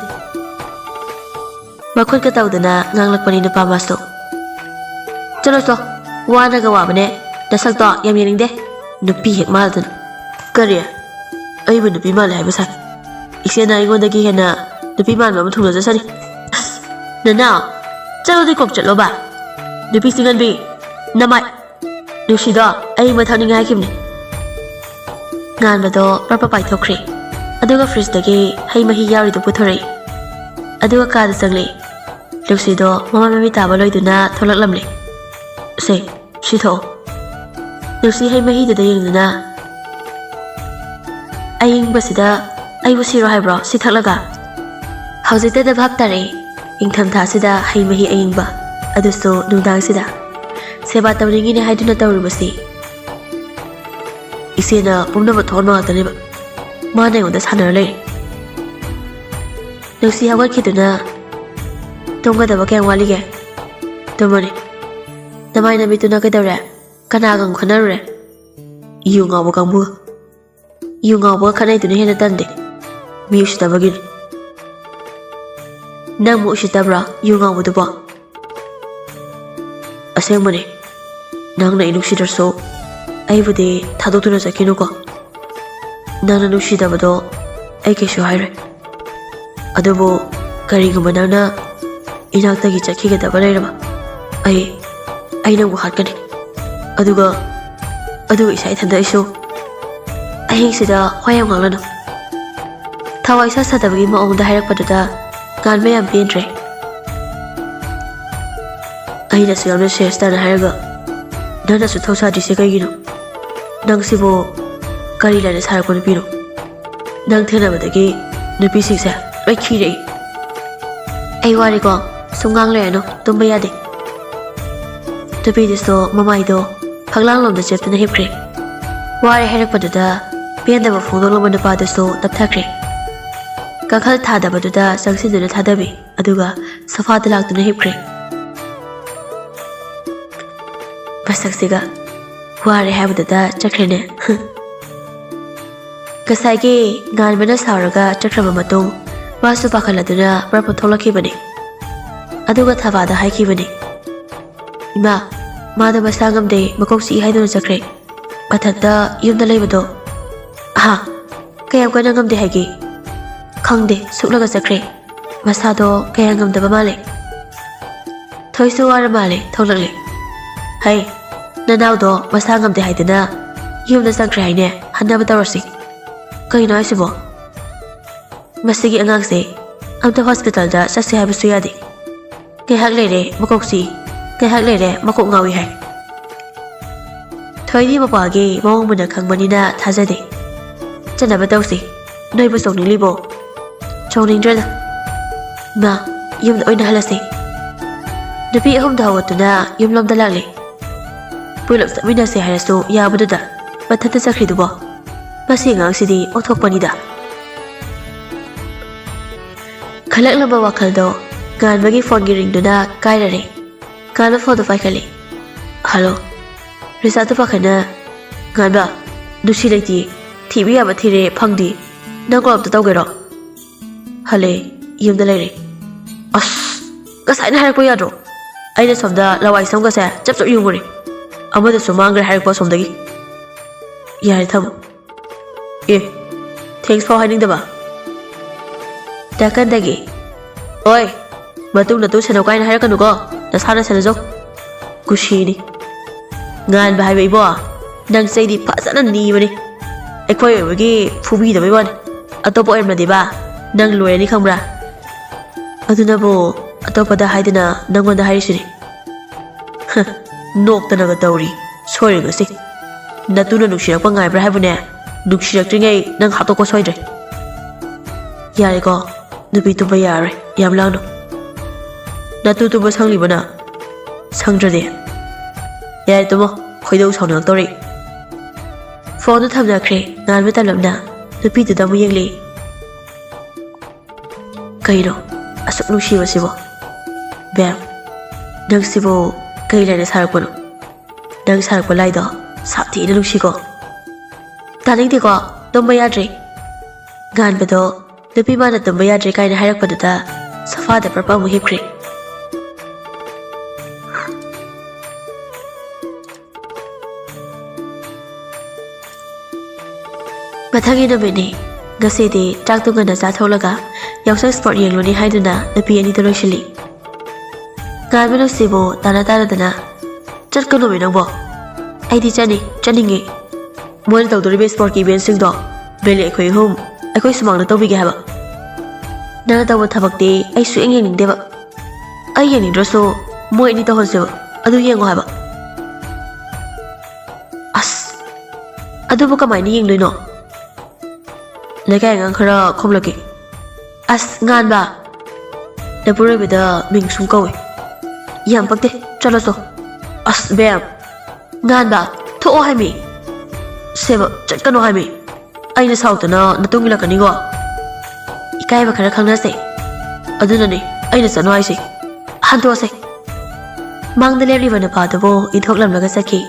ꯃꯈꯨꯠꯀ ꯇꯧꯗꯨꯅ ꯉꯥꯡꯂꯛꯄꯅꯤ ꯅꯨꯄꯥ ꯃꯥꯁꯨ꯫ "ꯆꯠꯂꯣ ꯆꯣ, ꯋꯥꯅꯒ ꯋꯥꯕꯅꯦ, ꯅꯁꯛꯇꯣ ꯌꯥꯝ ꯌꯦꯡꯅꯤꯡꯗꯦ, ꯅꯨꯄꯤ ꯍꯦꯛ ꯃꯥꯜꯗꯅ"꯫ "ꯀꯔꯤ? ꯑꯩꯕꯨ ꯅꯨꯄꯤ ꯃꯥꯜꯂꯦ ꯍꯥꯏꯕ ꯁꯥꯏ? ꯏꯆꯦꯅ ꯑꯩꯉꯣꯟꯗꯒꯤ ꯍꯦꯟꯅ ꯅꯨꯄꯤ ꯃꯥꯟꯕ ꯑꯃ ꯊꯨꯡꯅꯖꯁꯅꯤ"꯫ "ꯅꯅꯥꯎ, ꯆꯠꯂꯣꯗꯤ ꯀꯣꯛ ꯆꯠꯂꯣꯕ, ꯅꯨꯄꯤ ꯆꯤꯡꯍꯟꯕꯤ, ꯅꯃꯥꯏ"꯫ ꯅꯨꯡꯁꯤꯗꯣ ꯑꯏꯪꯕ ꯊꯛꯅꯤꯡꯉꯦ ꯍꯥꯏꯈꯤꯕꯅꯤ꯫ ꯉꯥꯟꯕꯗꯣ ꯄ꯭ꯔꯞ ꯄ꯭ꯔꯞ ꯄꯥꯏꯊꯣꯛꯈ꯭ꯔꯦ꯫ ꯑꯗꯨꯒ ꯐ꯭ꯔꯤꯖꯇꯒꯤ ꯍꯩ ꯃꯍꯤ ꯌꯥꯎꯔꯤꯗꯨ ꯄꯨꯊꯣꯔꯛꯏ꯫ ꯑꯗꯨꯒ ꯀꯥꯗ ꯆꯪꯂꯛꯏ꯫ ꯅꯨꯡꯁꯤꯗꯣ ꯃꯃꯥꯏ ꯃꯃꯤꯠ ꯇꯥꯕ ꯂꯣꯏꯗꯨꯅ ꯊꯣꯛꯂꯛꯂꯝꯂꯦ꯫ "ꯁꯦ, ꯁꯤ ꯊꯛꯑꯣ"꯫ ꯅꯨꯡꯁꯤ ꯍꯩ ꯃꯍꯤꯗꯨꯗ ꯌꯦꯡꯗꯨꯅ, "ꯑꯏꯪꯕꯁꯤꯗ ꯑꯩꯕꯨ ꯁꯤꯔꯣ ꯍꯥꯏꯕ꯭ꯔꯣ, ꯁꯤ ꯊꯛꯂꯒ?" ꯍꯧꯖꯤꯛꯇꯗ ꯚꯥꯞ ꯇꯥꯔꯛꯏ, ꯏꯪꯊꯝꯊꯥꯁꯤꯗ ꯍꯩ ꯃꯍꯤ ꯑꯏꯪꯕ, ꯑꯗꯨꯁꯨ ꯅꯨꯡꯗꯥꯡꯁꯤꯗ꯫ ꯁꯦꯕꯥ ꯇꯧꯅꯤꯡꯉꯤꯅꯦ ꯍꯥꯏꯗꯨꯅ ꯇꯧꯔꯤꯕꯁꯤ꯫ ꯏꯆꯦꯅ ꯄꯨꯝꯅꯃꯛ ꯊꯣꯛꯍꯟꯕ ꯉꯥꯛꯇꯅꯦꯕ꯫ ꯃꯥꯅ ꯑꯩꯉꯣꯟꯗ ꯁꯥꯟꯅꯔ ꯂꯩꯔꯦ꯫ ꯅꯨꯡꯁꯤ ꯍꯧꯒꯠꯈꯤꯗꯨꯅ, "ꯇꯨꯝꯒꯗꯕ ꯀꯌꯥꯝ ꯋꯥꯠꯂꯤꯒꯦ? ꯇꯨꯝꯃꯅꯤ꯫ ꯅꯃꯥꯏ ꯅꯃꯤꯠꯇꯨꯅ ꯀꯩꯗꯧꯔꯦ? ꯀꯅꯥꯒ ꯑꯃꯨꯛ ꯈꯠꯅꯔꯨꯔꯦ? ꯌꯨ ꯉꯥꯎꯕ ꯀꯥꯡꯕꯨꯒ꯫ ꯌꯨ ꯉꯥꯎꯕꯒ ꯈꯠꯅꯩꯗꯨꯅ ꯍꯦꯟꯅ ꯇꯟꯗꯦ꯫ ꯃꯤ ꯎꯁꯤꯠꯇꯕꯒꯤꯅꯤ꯫ ꯅꯪꯕꯨ ꯎꯁꯤꯠꯇꯕ꯭ꯔꯥ, ꯌꯨ ꯉꯥꯎꯕꯗꯨꯕꯣ?" "ꯑꯁꯦꯡꯕꯅꯦ, ꯅꯪꯅ ꯑꯩ ꯅꯨꯡꯁꯤꯗ꯭ꯔꯁꯨ ꯑꯩꯕꯨꯗꯤ ꯊꯥꯗꯣꯛꯇꯨꯅ ꯆꯠꯈꯤꯅꯨꯀꯣ꯫ ꯅꯪꯅ ꯅꯨꯡꯁꯤꯗꯕꯗꯣ ꯑꯩ ꯀꯩꯁꯨ ꯍꯥꯏꯔꯣꯏ꯫ ꯑꯗꯨꯕꯨ ꯀꯔꯤꯒꯨꯝꯕ ꯅꯪꯅ ꯏꯅꯥꯛꯇꯒꯤ ꯆꯠꯈꯤꯒꯗꯕ ꯂꯩꯔꯕ, ꯑꯩ, ꯑꯩ ꯅꯪꯕꯨ ꯍꯥꯠꯀꯅꯤ꯫ ꯑꯗꯨꯒ, ꯑꯗꯨꯒ ꯏꯁꯥ ꯏꯊꯟꯗ ꯑꯩꯁꯨ"꯫ ꯑꯍꯤꯡꯁꯤꯗ ꯋꯥ ꯌꯥꯝ ꯉꯥꯡꯂꯅꯨ꯫ ꯊꯋꯥꯏ ꯏꯁꯥ ꯁꯥꯗꯕꯒꯤ ꯃꯑꯣꯡꯗ ꯍꯥꯏꯔꯛꯄꯗꯨꯗ ꯉꯥꯟꯕ ꯌꯥꯝ ꯄꯦꯟꯗ꯭ꯔꯦ꯫ "ꯑꯩꯅꯁꯨ ꯌꯥꯝꯅ ꯁꯦꯔꯤꯌꯁ ꯇꯥꯅ ꯍꯥꯏꯔꯒ ꯅꯪꯅꯁꯨ ꯊꯧꯁꯥꯗ꯭ꯔꯤꯁꯦ ꯀꯩꯒꯤꯅꯣ? ꯅꯪꯁꯤꯕꯨ ꯀꯔꯤ ꯂꯥꯏꯅ ꯁꯥꯔꯛꯄ ꯅꯨꯄꯤꯅꯣ? ꯅꯪ ꯊꯦꯡꯅꯕꯗꯒꯤ ꯅꯨꯄꯤꯁꯤꯡꯁꯦ ꯂꯣꯏ ꯈꯤꯔꯦ ꯑꯩ꯫ ꯑꯩ ꯋꯥꯔꯦꯀꯣ, ꯁꯨꯝ ꯉꯥꯡ ꯂꯩꯔꯅꯨ, ꯇꯨꯝꯕ ꯌꯥꯗꯦ"꯫ ꯅꯨꯄꯤꯗꯨꯁꯨ ꯃꯃꯥꯏꯗꯣ ꯐꯛꯂꯥꯡꯂꯣꯝꯗ ꯆꯦꯞꯇꯨꯅ ꯍꯤꯞꯈ꯭ꯔꯦ꯫ ꯋꯥꯔꯦ ꯍꯥꯏꯔꯛꯄꯗꯨꯗ ꯄꯦꯟꯗꯕ ꯐꯣꯡꯗꯣꯛꯂꯝꯕ ꯅꯨꯄꯥꯗꯨꯁꯨ ꯇꯞꯊꯈ꯭ꯔꯦ꯫ ꯀꯥꯡꯈꯜ ꯊꯥꯗꯕꯗꯨꯗ ꯆꯪꯁꯤꯟꯗꯨꯅ ꯊꯥꯗꯕꯤ, ꯑꯗꯨꯒ ꯁꯣꯐꯥꯗ ꯂꯥꯛꯇꯨꯅ ꯍꯤꯞꯈ꯭ꯔꯦ꯫ ꯃꯁꯛꯁꯤꯒ ꯋꯥꯔꯦ ꯍꯥꯏꯕꯗꯨꯗ ꯆꯠꯈ꯭ꯔꯦꯅꯦ꯫ ꯉꯁꯥꯏꯒꯤ ꯉꯥꯟꯕꯅ ꯁꯥꯎꯔꯒ ꯆꯠꯈ꯭ꯔꯕ ꯃꯇꯨꯡ, ꯃꯥꯁꯨ ꯄꯥꯈꯠꯂꯗꯨꯅ ꯃꯔꯛꯇ ꯊꯣꯛꯂꯛꯈꯤꯕꯅꯤ꯫ ꯑꯗꯨꯒ ꯊꯕꯥꯗ ꯍꯥꯏꯈꯤꯕꯅꯤ, "ꯏꯃꯥ, ꯃꯥꯗꯣ ꯃꯁꯥ ꯉꯝꯗꯦ, ꯃꯀꯣꯛ ꯆꯤꯛꯏ ꯍꯥꯏꯗꯨꯅ ꯆꯠꯈ꯭ꯔꯦ꯫ ꯃꯊꯟꯇ ꯌꯨꯝꯗ ꯂꯩꯕꯗꯣ"꯫ "ꯍꯥ? ꯀꯌꯥꯝ ꯀꯟꯅ ꯉꯝꯗꯦ ꯍꯥꯏꯒꯦ?" "ꯈꯪꯗꯦ, ꯁꯨꯛꯂꯒ ꯆꯠꯈ꯭ꯔꯦ꯫ ꯃꯁꯥꯗꯣ ꯀꯌꯥ ꯉꯝꯗꯕ ꯃꯥꯜꯂꯦ"꯫ ꯊꯣꯏꯁꯨ ꯋꯥꯔ ꯃꯥꯜꯂꯦ, ꯊꯣꯛꯂꯛꯂꯦ꯫ "ꯍꯩ, ꯅꯅꯥꯎꯗꯣ ꯃꯁꯥ ꯉꯝꯗꯦ ꯍꯥꯏꯗꯅ ꯌꯨꯝꯗ ꯆꯪꯈ꯭ꯔꯦ ꯍꯥꯏꯅꯦ, ꯍꯟꯅꯕ ꯇꯧꯔꯁꯤ"꯫ "ꯀꯩꯅꯣ ꯍꯥꯏꯁꯤꯕꯣ? ꯃꯁꯤꯒꯤ ꯑꯉꯥꯡꯁꯦ ꯑꯝꯇ ꯍꯣꯁꯄꯤꯇꯥꯜꯗ ꯆꯠꯁꯦ ꯍꯥꯏꯕꯁꯨ ꯌꯥꯗꯦ꯫ ꯉꯥꯏꯍꯥꯛ ꯂꯩꯔꯦ ꯃꯀꯣꯛ ꯆꯤꯛꯏ, ꯉꯥꯏꯍꯥꯛ ꯂꯩꯔꯦ ꯃꯀꯣꯛ ꯉꯥꯎꯏ ꯍꯥꯏ"꯫ ꯊꯣꯏꯗꯤ ꯃꯄꯥꯒꯤ ꯃꯑꯣꯡ ꯃꯨꯟꯅ ꯈꯪꯕꯅꯤꯅ ꯊꯥꯖꯗꯦ꯫ "ꯆꯠꯅꯕ ꯇꯧꯁꯤ꯫ ꯅꯣꯏꯕꯨ ꯆꯣꯡꯅꯤꯡꯂꯤꯕꯣ? ꯆꯣꯡꯅꯤꯡꯗ꯭ꯔꯦꯗ꯫ ꯃꯥ, ꯌꯨꯝꯗ ꯑꯣꯏꯅ ꯍꯜꯂꯁꯤ"꯫ ꯅꯨꯄꯤ ꯑꯍꯨꯝꯗ ꯍꯧꯒꯠꯇꯨꯅ ꯌꯨꯝꯂꯣꯝꯗ ꯂꯥꯛꯂꯦ꯫ ꯄꯨꯂꯞ ꯆꯠꯃꯤꯟꯅꯁꯦ ꯍꯥꯏꯔꯁꯨ ꯌꯥꯕꯗꯨꯗ ꯃꯊꯟꯇ ꯆꯠꯈ꯭ꯔꯤꯗꯨꯕꯣ? ꯃꯁꯤ ꯑꯉꯥꯡꯁꯤꯗꯤ ꯑꯣꯟꯊꯣꯛꯄꯅꯤꯗ꯫ ꯈꯜꯂꯛꯂꯝꯕ ꯋꯥꯈꯜꯗꯣ ꯉꯥꯟꯕꯒꯤ ꯐꯣꯟꯒꯤ ꯔꯤꯡꯗꯨꯅ ꯀꯥꯏꯔꯔꯦ꯫ ꯉꯥꯟꯕ ꯐꯣꯟꯗꯣ ꯄꯥꯏꯈꯠꯂꯦ꯫ "ꯍꯜꯂꯣ"꯫ ꯔꯤꯆꯥꯔꯗꯇꯣ ꯄꯥꯏꯈꯠꯅ, "ꯉꯥꯟꯕ, ꯅꯨꯡꯁꯤ ꯂꯩꯇꯦ꯫ ꯊꯤꯕ ꯌꯥꯕ ꯊꯤꯔꯦ, ꯐꯪꯗꯦ꯫ ꯅꯪ ꯀꯣꯜ ꯑꯝꯇ ꯇꯧꯒꯦꯔꯣ?" "ꯍꯜꯂꯦ, ꯌꯨꯝꯗ ꯂꯩꯔꯦ"꯫ "ꯑꯁ, ꯉꯁꯥꯏꯅ ꯍꯥꯏꯔꯛꯄ ꯌꯥꯗ꯭ꯔꯣ? ꯑꯩꯅ ꯁꯣꯝꯗ ꯂꯋꯥꯏ ꯁꯝꯒꯁꯦ ꯆꯞ ꯆꯞ ꯌꯨꯡꯉꯨꯔꯦ꯫ ꯑꯃꯗꯁꯨ ꯃꯥꯡꯈ꯭ꯔꯦ ꯍꯥꯏꯔꯛꯄ ꯑꯁꯣꯝꯗꯒꯤ"꯫ "ꯌꯥꯔꯦ, ꯊꯝꯃꯣ"꯫ "ꯑꯦ, ꯊꯦꯡꯁ ꯐꯥꯎ ꯍꯥꯏꯅꯤꯡꯗꯕ?" ꯅꯥꯀꯟꯗꯒꯤ, "ꯑꯣꯏ, ꯃꯇꯨꯡ ꯅꯇꯨ ꯁꯦꯟꯅꯧ ꯀꯥꯏꯅ ꯍꯥꯏꯔꯛꯀꯅꯨꯀꯣ, ꯅꯁꯥꯅ ꯁꯦꯟꯅꯖꯧ"꯫ ꯀꯨꯁꯤꯅꯤ꯫ "ꯉꯥꯟꯕ ꯍꯥꯏꯕ ꯏꯕꯣ, ꯅꯪ ꯆꯩꯗꯤ ꯐꯖꯅ ꯅꯤꯕꯅꯤ꯫ ꯑꯩꯈꯣꯏ ꯑꯣꯏꯕꯒꯤ ꯐꯨꯕꯤꯗꯕꯩ ꯋꯥꯅꯤ꯫ ꯑꯇꯣꯞꯄ ꯑꯣꯏꯔꯝꯃꯗꯤꯕ, ꯅꯪ ꯂꯣꯏꯔꯅꯤ ꯈꯪꯕ꯭ꯔꯥ? ꯑꯗꯨꯅꯕꯨ ꯑꯇꯣꯞꯄꯗ ꯍꯥꯏꯗꯅ ꯅꯪꯉꯣꯟꯗ ꯍꯥꯏꯔꯤꯁꯤꯅꯤ"꯫ "ꯍ, ꯅꯣꯛꯇꯅꯒ ꯇꯧꯔꯤ꯫ ꯁꯣꯏꯔꯦ ꯉꯁꯤ꯫ ꯅꯇꯨꯅ ꯅꯨꯡꯁꯤꯔꯛꯄ ꯉꯥꯏꯕ꯭ꯔꯥ ꯍꯥꯏꯕꯅꯦ? ꯅꯨꯡꯁꯤꯔꯛꯇ꯭ꯔꯤꯉꯩ ꯅꯪ ꯍꯥꯠꯇꯣꯛꯄ ꯁꯣꯏꯗ꯭ꯔꯦ"꯫ "ꯌꯥꯔꯦꯀꯣ, ꯅꯨꯄꯤ ꯇꯨꯝꯕ ꯌꯥꯔꯔꯣꯏ, ꯌꯥꯝ ꯂꯥꯡꯅꯨ"꯫ "ꯅꯇꯨ ꯇꯨꯝꯕ ꯁꯪꯂꯤꯕꯅ?" "ꯁꯪꯗ꯭ꯔꯗꯤ?" "ꯌꯥꯔꯦ, ꯇꯨꯝꯃꯣ, ꯈꯣꯏꯗꯧ ꯁꯥꯎꯅꯤꯡꯉꯛꯇꯧꯔꯤ"꯫ ꯐꯣꯟꯗꯨ ꯊꯝꯅꯈ꯭ꯔꯦ꯫ ꯉꯥꯟꯕ ꯇꯞꯂꯞꯅ ꯅꯨꯄꯤꯗꯨꯗ ꯑꯃꯨꯛ ꯌꯦꯡꯂꯤ꯫ ꯀꯩꯅꯣ ꯑꯁꯨꯛ ꯅꯨꯡꯁꯤꯕꯁꯤꯕꯣ? ꯕꯦꯝ, ꯅꯪꯁꯤꯕꯨ ꯀꯩ ꯂꯥꯏꯅ ꯁꯥꯔꯛꯄꯅꯣ? ꯅꯪ ꯁꯥꯔꯛꯄ ꯂꯥꯏꯗꯣ ꯁꯥꯊꯤꯅ ꯅꯨꯡꯁꯤꯀꯣ꯫ ꯇꯥꯅꯤꯡꯗꯦꯀꯣ, ꯇꯨꯝꯕ ꯌꯥꯗ꯭ꯔꯦ꯫ ꯉꯥꯟꯕꯗꯣ ꯅꯨꯄꯤ ꯃꯥꯅ ꯇꯨꯝꯕ ꯌꯥꯗ꯭ꯔꯦ ꯀꯥꯏꯅ ꯍꯥꯏꯔꯛꯄꯗꯨꯗ ꯁꯣꯐꯥꯗ ꯄ꯭ꯔꯞ ꯑꯃꯨꯛ ꯍꯤꯞꯈ꯭ꯔꯦ꯫ ꯃꯊꯪꯒꯤ ꯅꯨꯃꯤꯠꯅꯤ꯫ ꯉꯁꯤꯗꯤ ꯆꯥꯛꯇꯨ ꯉꯟꯅ ꯆꯥꯊꯣꯛꯂꯒ ꯌꯥꯎꯁꯪ ꯁ꯭ꯄꯣꯔꯠ ꯌꯦꯡꯂꯨꯅꯤ ꯍꯥꯏꯗꯨꯅ ꯅꯨꯄꯤ ꯑꯅꯤꯗꯣ ꯂꯣꯏꯁꯤꯜꯂꯤ꯫ ꯉꯥꯟꯕ ꯅꯨꯡꯁꯤꯕꯨ ꯇꯥꯅ ꯇꯥꯅꯗꯅ, "ꯆꯠꯀꯅꯣꯃꯤ ꯅꯪꯕꯣ?" "ꯑꯩꯗꯤ ꯆꯠꯅꯤ, ꯆꯠꯅꯤꯡꯉꯤ꯫ ꯃꯣꯏꯅ ꯇꯧꯗꯣꯔꯤꯕ ꯁ꯭ꯄꯣꯔꯠꯀꯤ ꯏꯚꯦꯟꯠꯁꯤꯡꯗꯣ ꯕꯦꯂꯤ ꯑꯩꯈꯣꯏ ꯑꯍꯨꯝ, ꯑꯩꯈꯣꯏ ꯁꯨꯃꯥꯡꯗ ꯇꯧꯕꯤꯒꯦ ꯍꯥꯏꯕ꯫ ꯅꯪꯅ ꯇꯧꯕ ꯊꯕꯛꯇꯤ ꯑꯩ ꯁꯨꯛꯌꯦꯡ ꯌꯦꯡꯅꯤꯡꯗꯦꯕ꯫ ꯑꯩ ꯌꯦꯡꯅꯤꯡꯗ꯭ꯔꯁꯨ ꯃꯣꯏ ꯑꯅꯤ ꯇꯧꯍꯟꯁꯦꯕ, ꯑꯗꯨ ꯌꯦꯡꯉꯣ ꯍꯥꯏꯕ꯫" "ꯑꯁ, ꯑꯗꯨꯕꯨ ꯀꯃꯥꯏꯅ ꯌꯦꯡꯗꯣꯏꯅꯣ?" "ꯂꯩꯀꯥꯏ ꯑꯉꯥꯡ ꯈꯔ ꯈꯣꯝꯂꯛꯀꯦ꯫" "ꯑꯁ, ꯉꯥꯟꯕ, ꯅꯄꯨꯔꯣꯏꯕꯗ ꯃꯤꯡ ꯁꯨꯝ ꯀꯧꯏ꯫ ꯌꯥꯝ ꯄꯛꯇꯦ, ꯆꯠꯂꯣ ꯆꯣ꯫" "ꯑꯁ, ꯕꯦꯝ, ꯉꯥꯟꯕ, ꯊꯣꯛꯑꯣ ꯍꯥꯏꯃꯤ꯫ ꯁꯦꯕ, ꯆꯠꯀꯅꯣ ꯍꯥꯏꯃꯤ꯫ ꯑꯩꯅ ꯁꯥꯎꯗꯅ ꯅꯇꯨꯡ ꯏꯜꯂꯛꯀꯅꯤꯀꯣ꯫ ꯏꯀꯥꯏꯕ ꯈꯔ ꯈꯪꯅꯁꯦ꯫ ꯑꯗꯨꯅꯅꯦ ꯑꯩꯅ ꯆꯠꯅꯣ ꯍꯥꯏꯁꯦ꯫ ꯍꯟꯗꯣꯛꯑꯁꯦ꯫" ꯃꯥꯡꯗ ꯂꯦꯞꯂꯤꯕ ꯅꯨꯄꯥꯗꯨꯕꯨ ꯏꯟꯊꯣꯛꯂꯝꯂꯒ ꯆꯠꯈꯤ꯫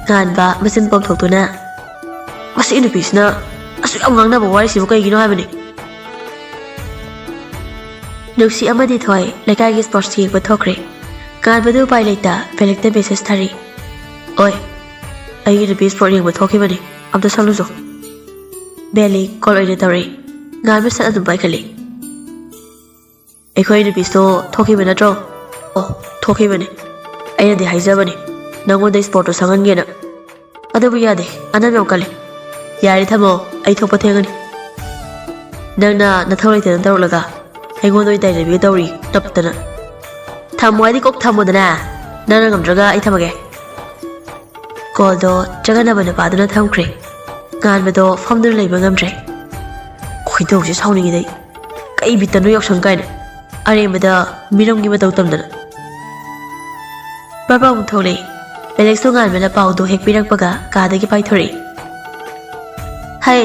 ꯉꯥꯟꯕ ꯃꯆꯤꯟ ꯄꯣꯝꯊꯣꯛꯇꯨꯅ, "ꯃꯁꯤ ꯅꯨꯄꯤꯁꯤꯅ ꯑꯁꯨꯛ ꯌꯥꯝ ꯉꯥꯡꯅꯕ ꯋꯥꯔꯤꯁꯤꯕꯨ ꯀꯩꯒꯤꯅꯣ ꯍꯥꯏꯕꯅꯤ?" ꯅꯨꯡꯁꯤ ꯑꯃꯗꯤ ꯊꯣꯏ ꯂꯩꯀꯥꯏꯒꯤ ꯁ꯭ꯄꯣꯔꯠꯁ ꯌꯦꯡꯕ ꯊꯣꯛꯈ꯭ꯔꯦ꯫ ꯉꯥꯟꯕꯗꯨ ꯎꯄꯥꯏ ꯂꯩꯇ ꯕꯦꯂꯤꯛꯇ ꯃꯦꯁꯦꯖ ꯊꯥꯔꯤ꯫ "ꯑꯣꯏ, ꯑꯩꯒꯤ ꯅꯨꯄꯤ ꯁ꯭ꯄꯣꯔꯠ ꯌꯦꯡꯕ ꯊꯣꯛꯈꯤꯕꯅꯤ, ꯑꯝꯇ ꯁꯪꯂꯨꯆꯣ꯫" ꯕꯦꯂꯤꯛ ꯀꯣꯜ ꯑꯣꯏꯅ ꯇꯧꯔꯛꯏ꯫ ꯉꯥꯟꯕ ꯁꯠ ꯑꯗꯨꯝ ꯄꯥꯏꯈꯠꯂꯤ꯫ "ꯑꯩꯈꯣꯏ ꯅꯨꯄꯤꯁꯨ ꯊꯣꯛꯈꯤꯕ ꯅꯠꯇ꯭ꯔꯣ?" "ꯑꯣ, ꯊꯣꯛꯈꯤꯕꯅꯤ꯫ ꯑꯩꯅꯗꯤ ꯍꯥꯏꯖꯕꯅꯤ ꯅꯪꯉꯣꯟꯗ ꯁ꯭ꯄꯣꯔꯠꯇꯣ ꯁꯪꯍꯟꯒꯦꯅ꯫ ꯑꯗꯨꯕꯨ ꯌꯥꯗꯦ, ꯑꯅꯝ ꯌꯥꯝ ꯀꯜꯂꯤ꯫ ꯌꯥꯔꯦ ꯊꯝꯃꯣ, ꯑꯩ ꯊꯣꯛꯄ ꯊꯦꯡꯉꯅꯤ꯫ ꯅꯪꯅ ꯅꯊꯧ ꯂꯩꯇꯅ ꯇꯧꯔꯛꯂꯒ ꯑꯩꯉꯣꯟꯗ ꯑꯣꯏꯅ ꯇꯥꯏꯅꯕꯤꯒꯦ ꯇꯧꯔꯤ, ꯇꯞꯇꯅ꯫ ꯊꯝꯃꯣ ꯍꯥꯏꯗꯤ ꯀꯣꯛ ꯊꯝꯃꯣꯗꯅ, ꯅꯪꯅ ꯉꯝꯗ꯭ꯔꯒ ꯑꯩ ꯊꯝꯃꯒꯦ꯫" ꯀꯣꯜꯗꯣ ꯆꯪꯍꯟꯅꯕ ꯅꯨꯄꯥꯗꯨꯅ ꯊꯝꯈ꯭ꯔꯦ꯫ ꯉꯥꯟꯕꯗꯣ ꯐꯝꯗꯨꯅ ꯂꯩꯕ ꯉꯝꯗ꯭ꯔꯦ꯫ ꯈꯣꯏꯗꯧꯁꯦ ꯁꯥꯎꯅꯤꯡꯉꯤꯗꯩ꯫ ꯀꯩ ꯕꯤꯠꯇꯅꯣ ꯌꯥꯎꯁꯪ ꯀꯥꯏꯅ꯫ ꯑꯔꯦꯝꯕꯗ ꯃꯤꯔꯝꯒꯤ ꯃꯇꯧ ꯇꯝꯗꯅ꯫ ꯕꯔꯕꯥ ꯑꯃꯨꯛ ꯊꯣꯛꯂꯛꯏ꯫ ꯑꯦꯂꯦꯛꯁꯇꯣ ꯉꯥꯟꯕꯅ ꯄꯥꯎꯗꯣ ꯍꯦꯛ ꯄꯤꯔꯛꯄꯒ ꯀꯥꯗꯒꯤ ꯄꯥꯏꯊꯣꯔꯛꯏ꯫ "ꯍꯩ,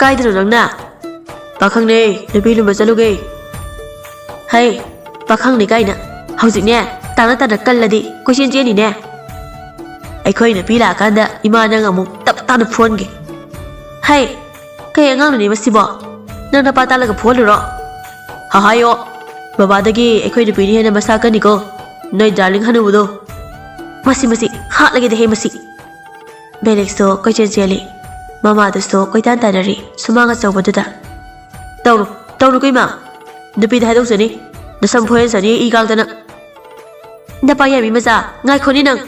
ꯀꯥꯏꯗꯅꯣ ꯅꯪꯅ?" "ꯄꯥꯈꯪꯅꯦ, ꯅꯨꯄꯤ ꯂꯨꯝꯕ ꯆꯠꯂꯨꯒꯦ꯫" ꯍꯩ, ꯄꯥꯈꯪꯅꯤ ꯀꯥꯏꯅ꯫ ꯍꯧꯖꯤꯛꯅꯦ, ꯇꯥꯅ ꯇꯥꯅ ꯀꯜꯂꯗꯤ ꯀꯣꯏꯆꯦꯟ ꯆꯦꯟꯅꯤꯅꯦ꯫ ꯑꯩꯈꯣꯏ ꯅꯨꯄꯤ ꯂꯥꯛꯑꯀꯥꯟꯗ ꯏꯃꯥ ꯅꯪ ꯑꯃꯨꯛ ꯇꯞ ꯇꯥꯅ ꯐꯨꯍꯟꯒꯦ꯫ ꯍꯩ, ꯀꯩ ꯑꯉꯥꯡꯅꯣꯅꯦ ꯃꯁꯤꯕꯣ? ꯅꯪ ꯅꯄꯥ ꯇꯥꯜꯂꯒ ꯐꯨꯍꯜꯂꯨꯔꯣ? ꯍꯥꯏꯌꯣ, ꯕꯕꯥꯗꯒꯤ ꯑꯩꯈꯣꯏ ꯅꯨꯄꯤꯅ ꯍꯦꯟꯅ ꯃꯁꯥ ꯀꯟꯅꯤꯀꯣ, ꯅꯣꯏ ꯗꯥꯔꯂꯤꯡ ꯍꯅꯨꯕꯗꯣ꯫ ꯃꯁꯤ, ꯃꯁꯤ, ꯍꯥꯠꯂꯒꯦꯗ ꯍꯦ ꯃꯁꯤ꯫ ꯕꯦꯂꯤꯛꯁꯇꯣ ꯀꯣꯏꯆꯦꯟ ꯆꯦꯜꯂꯤ꯫ ꯃꯃꯥꯗꯨꯁꯨ ꯀꯣꯏꯇꯥꯟ ꯇꯥꯟꯅꯔꯤ ꯁꯨꯃꯥꯡ ꯑꯆꯧꯕꯗꯨꯗ꯫ "ꯇꯧꯔꯨ, ꯇꯧꯔꯨ ꯀꯩꯃ꯫ ꯅꯨꯄꯤꯗ ꯍꯥꯏꯗꯣꯛꯆꯅꯤ꯫ ꯅꯁꯝ ꯐꯣꯏꯍꯟꯖꯅꯤ ꯏ ꯀꯥꯡꯗꯅ꯫ ꯅꯄꯥ ꯌꯥꯏꯕꯤ ꯃꯆꯥ, ꯉꯥꯏꯈꯣꯅꯤ ꯅꯪ!"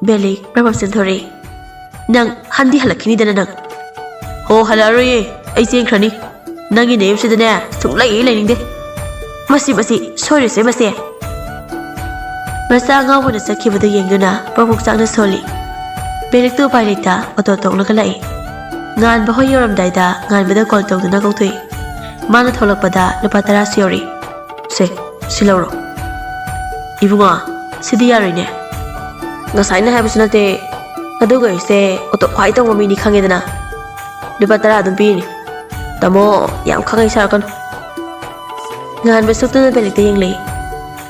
ꯕꯦꯂꯤꯛ ꯄ꯭ꯔꯚꯞ ꯆꯦꯟꯊꯣꯔꯛꯏ꯫ "ꯅꯪ ꯍꯟꯗꯤ ꯍꯜꯂꯛꯈꯤꯅꯤꯗꯅ ꯅꯪ꯫ ꯍꯣ, ꯍꯜꯂꯛꯑꯔꯣꯏꯌꯦ, ꯑꯩ ꯆꯦꯟꯈ꯭ꯔꯅꯤ꯫ ꯅꯪꯒꯤ ꯅꯌꯨꯝꯁꯤꯗꯅꯦ ꯁꯨꯡꯂꯩ ꯂꯩꯅꯤꯡꯗꯦ꯫ ꯃꯁꯤ, ꯃꯁꯤ, ꯁꯣꯏꯔꯣꯏꯁꯦ ꯃꯁꯦ꯫" ꯃꯆꯥ ꯑꯉꯥꯎꯕꯅ ꯆꯠꯈꯤꯕꯗꯨ ꯌꯦꯡꯗꯨꯅ ꯄ꯭ꯔꯣꯛ ꯄ꯭ꯔꯣꯛ ꯆꯥꯛꯅ ꯁꯣꯜꯂꯤ꯫ ꯕꯦꯂꯤꯛꯇꯨ ꯎꯄꯥꯏ ꯂꯩꯇ ꯑꯣꯇꯣ ꯇꯣꯡꯂꯒ ꯂꯥꯛꯏ꯫ ꯉꯥꯟꯕ ꯍꯣꯏ ꯌꯧꯔꯝꯗꯥꯏꯗ ꯉꯥꯟꯕꯗ ꯀꯣꯜ ꯇꯧꯗꯨꯅ ꯀꯧꯊꯣꯛꯏ꯫ ꯃꯥꯅ ꯊꯣꯛꯂꯛꯄꯗ ꯂꯨꯄꯥ ꯇꯔꯥꯁꯨ ꯌꯧꯔꯤ꯫ "ꯁꯦ, ꯁꯤ ꯂꯧꯔꯣ꯫" "ꯏꯕꯨꯡꯉꯣ, ꯁꯤꯗꯤ ꯌꯥꯔꯣꯏꯅꯦ꯫" "ꯉꯁꯥꯏꯅ ꯍꯥꯏꯕꯁꯨ ꯅꯠꯇꯦ꯫ ꯑꯗꯨꯒ ꯑꯩꯁꯦ ꯑꯣꯇꯣ ꯈ꯭ꯋꯥꯏ ꯇꯣꯡꯕ ꯃꯤꯅꯤ ꯈꯪꯉꯦꯗꯅ꯫ ꯂꯨꯄꯥ ꯇꯔꯥ ꯑꯗꯨꯝ ꯄꯤꯔꯤꯅꯤ꯫ ꯇꯥꯃꯣ, ꯌꯥꯝ ꯈꯪꯍꯩ ꯁꯥꯔꯛꯀꯅꯨ꯫" ꯉꯥꯟꯕ ꯁꯣꯛꯇꯨꯅ ꯕꯦꯂꯤꯛꯇ ꯌꯦꯡꯂꯛꯏ꯫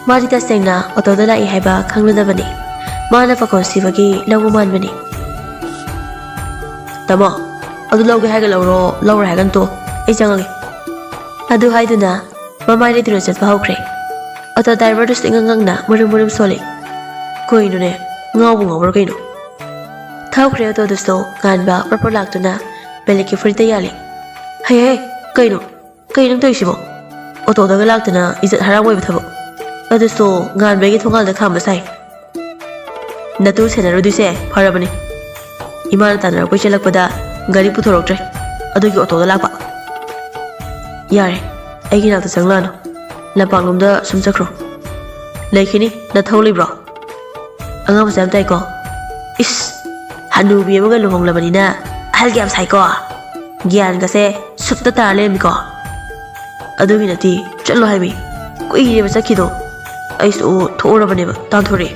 ꯃꯥꯗꯤ ꯇꯁꯦꯡꯅ ꯑꯣꯇꯣꯗ ꯂꯥꯛꯏ ꯍꯥꯏꯕ ꯈꯪꯂꯨꯗꯕꯅꯤ꯫ ꯃꯥꯅ ꯄꯥꯈꯣꯟ ꯁꯤꯕꯒꯤ ꯂꯧꯕ ꯃꯥꯟꯕꯅꯤ꯫ "ꯇꯥꯃꯣ, ꯑꯗꯨ ꯂꯧꯒꯦ ꯍꯥꯏꯒ ꯂꯧꯔꯣ, ꯂꯧꯔꯣꯏ ꯍꯥꯏꯒꯅ ꯇꯣꯛꯑꯣ꯫ ꯑꯩ ꯆꯪꯉꯒꯦ꯫" ꯑꯗꯨ ꯍꯥꯏꯗꯨꯅ ꯃꯃꯥꯏ ꯂꯩꯇꯨꯅ ꯆꯠꯄ ꯍꯧꯈ꯭ꯔꯦ꯫ ꯑꯣꯇꯣ ꯗ꯭ꯔꯥꯏꯚꯔꯗꯨꯁꯨ ꯏꯉꯥꯡ ꯉꯥꯡꯅ ꯃꯔꯨꯝ ꯃꯔꯨꯝ ꯁꯣꯜꯂꯤ꯫ ꯀꯩꯅꯣꯅꯦ, ꯉꯥꯎꯕ ꯉꯥꯎꯕ꯭ꯔꯥ ꯀꯩꯅꯣ? ꯊꯧꯈ꯭ꯔꯦ ꯑꯣꯇꯣꯗꯨꯁꯨ꯫ ꯉꯥꯟꯕ ꯄ꯭ꯔꯞ ꯄ꯭ꯔꯞ ꯂꯥꯛꯇꯨꯅ ꯕꯦꯂꯤꯛꯀꯤ ꯐꯨꯔꯤꯠꯇ ꯌꯥꯜꯂꯤ꯫ "ꯍꯩ, ꯍꯩ, ꯀꯩꯅꯣ? ꯀꯩꯅꯣ ꯅꯪ ꯇꯧꯔꯤꯁꯤꯕꯣ? ꯑꯣꯇꯣꯗꯒ ꯂꯥꯛꯇꯅ ꯏꯖꯠ ꯍꯔꯥꯝ ꯑꯣꯏꯕ ꯊꯕꯛ꯫ ꯑꯗꯨꯁꯨ ꯉꯥꯟꯕꯒꯤ ꯊꯣꯡꯒꯥꯜꯗ ꯈꯥꯝꯕ ꯁꯥꯏ꯫ ꯅꯇꯨ ꯁꯦꯟꯅꯔꯨꯗꯣꯏꯁꯦ ꯐꯔꯕꯅꯤ꯫ ꯏꯃꯥꯅ ꯇꯥꯟꯅꯔꯛꯄꯩ ꯆꯦꯜꯂꯛꯄꯗ ꯒꯥꯔꯤ ꯄꯨꯊꯣꯔꯛꯇ꯭ꯔꯦ꯫ ꯑꯗꯨꯒꯤ ꯑꯣꯇꯣꯗ ꯂꯥꯛꯄ꯫" "ꯌꯥꯔꯦ, ꯑꯩꯒꯤ ꯅꯥꯛꯇ ꯆꯪꯂꯛꯑꯅꯨ꯫ ꯂꯝꯄꯥꯛꯂꯣꯝꯗ ꯁꯨꯝ ꯆꯠꯈ꯭ꯔꯣ꯫ ꯂꯩꯈꯤꯅꯤ, ꯅꯊꯧ ꯂꯩꯕ꯭ꯔꯣ?" ꯑꯉꯥꯡ ꯃꯆꯥ ꯌꯥꯝ ꯇꯥꯏꯀꯣ꯫ ꯏꯁ, ꯍꯅꯨꯕꯤ ꯑꯃꯒ ꯂꯨꯍꯣꯡꯂꯕꯅꯤꯅ ꯑꯍꯜꯒ ꯌꯥꯝ ꯁꯥꯏꯀꯣ꯫ ꯒ꯭ꯌꯥꯟꯒꯁꯦ ꯁꯨꯞꯇ ꯇꯥꯔ ꯂꯩꯔꯝꯃꯤꯀꯣ꯫ ꯑꯗꯨꯒꯤ ꯅꯠꯇꯦ, ꯆꯠꯂꯣ ꯍꯥꯏꯃꯤ꯫ ꯀꯨꯏꯔꯦꯕ ꯆꯠꯈꯤꯗꯣ꯫ ꯑꯩꯁꯨ ꯊꯣꯛꯎꯔꯕꯅꯦꯕ, ꯇꯥꯟꯊꯣꯔꯛꯑꯦ꯫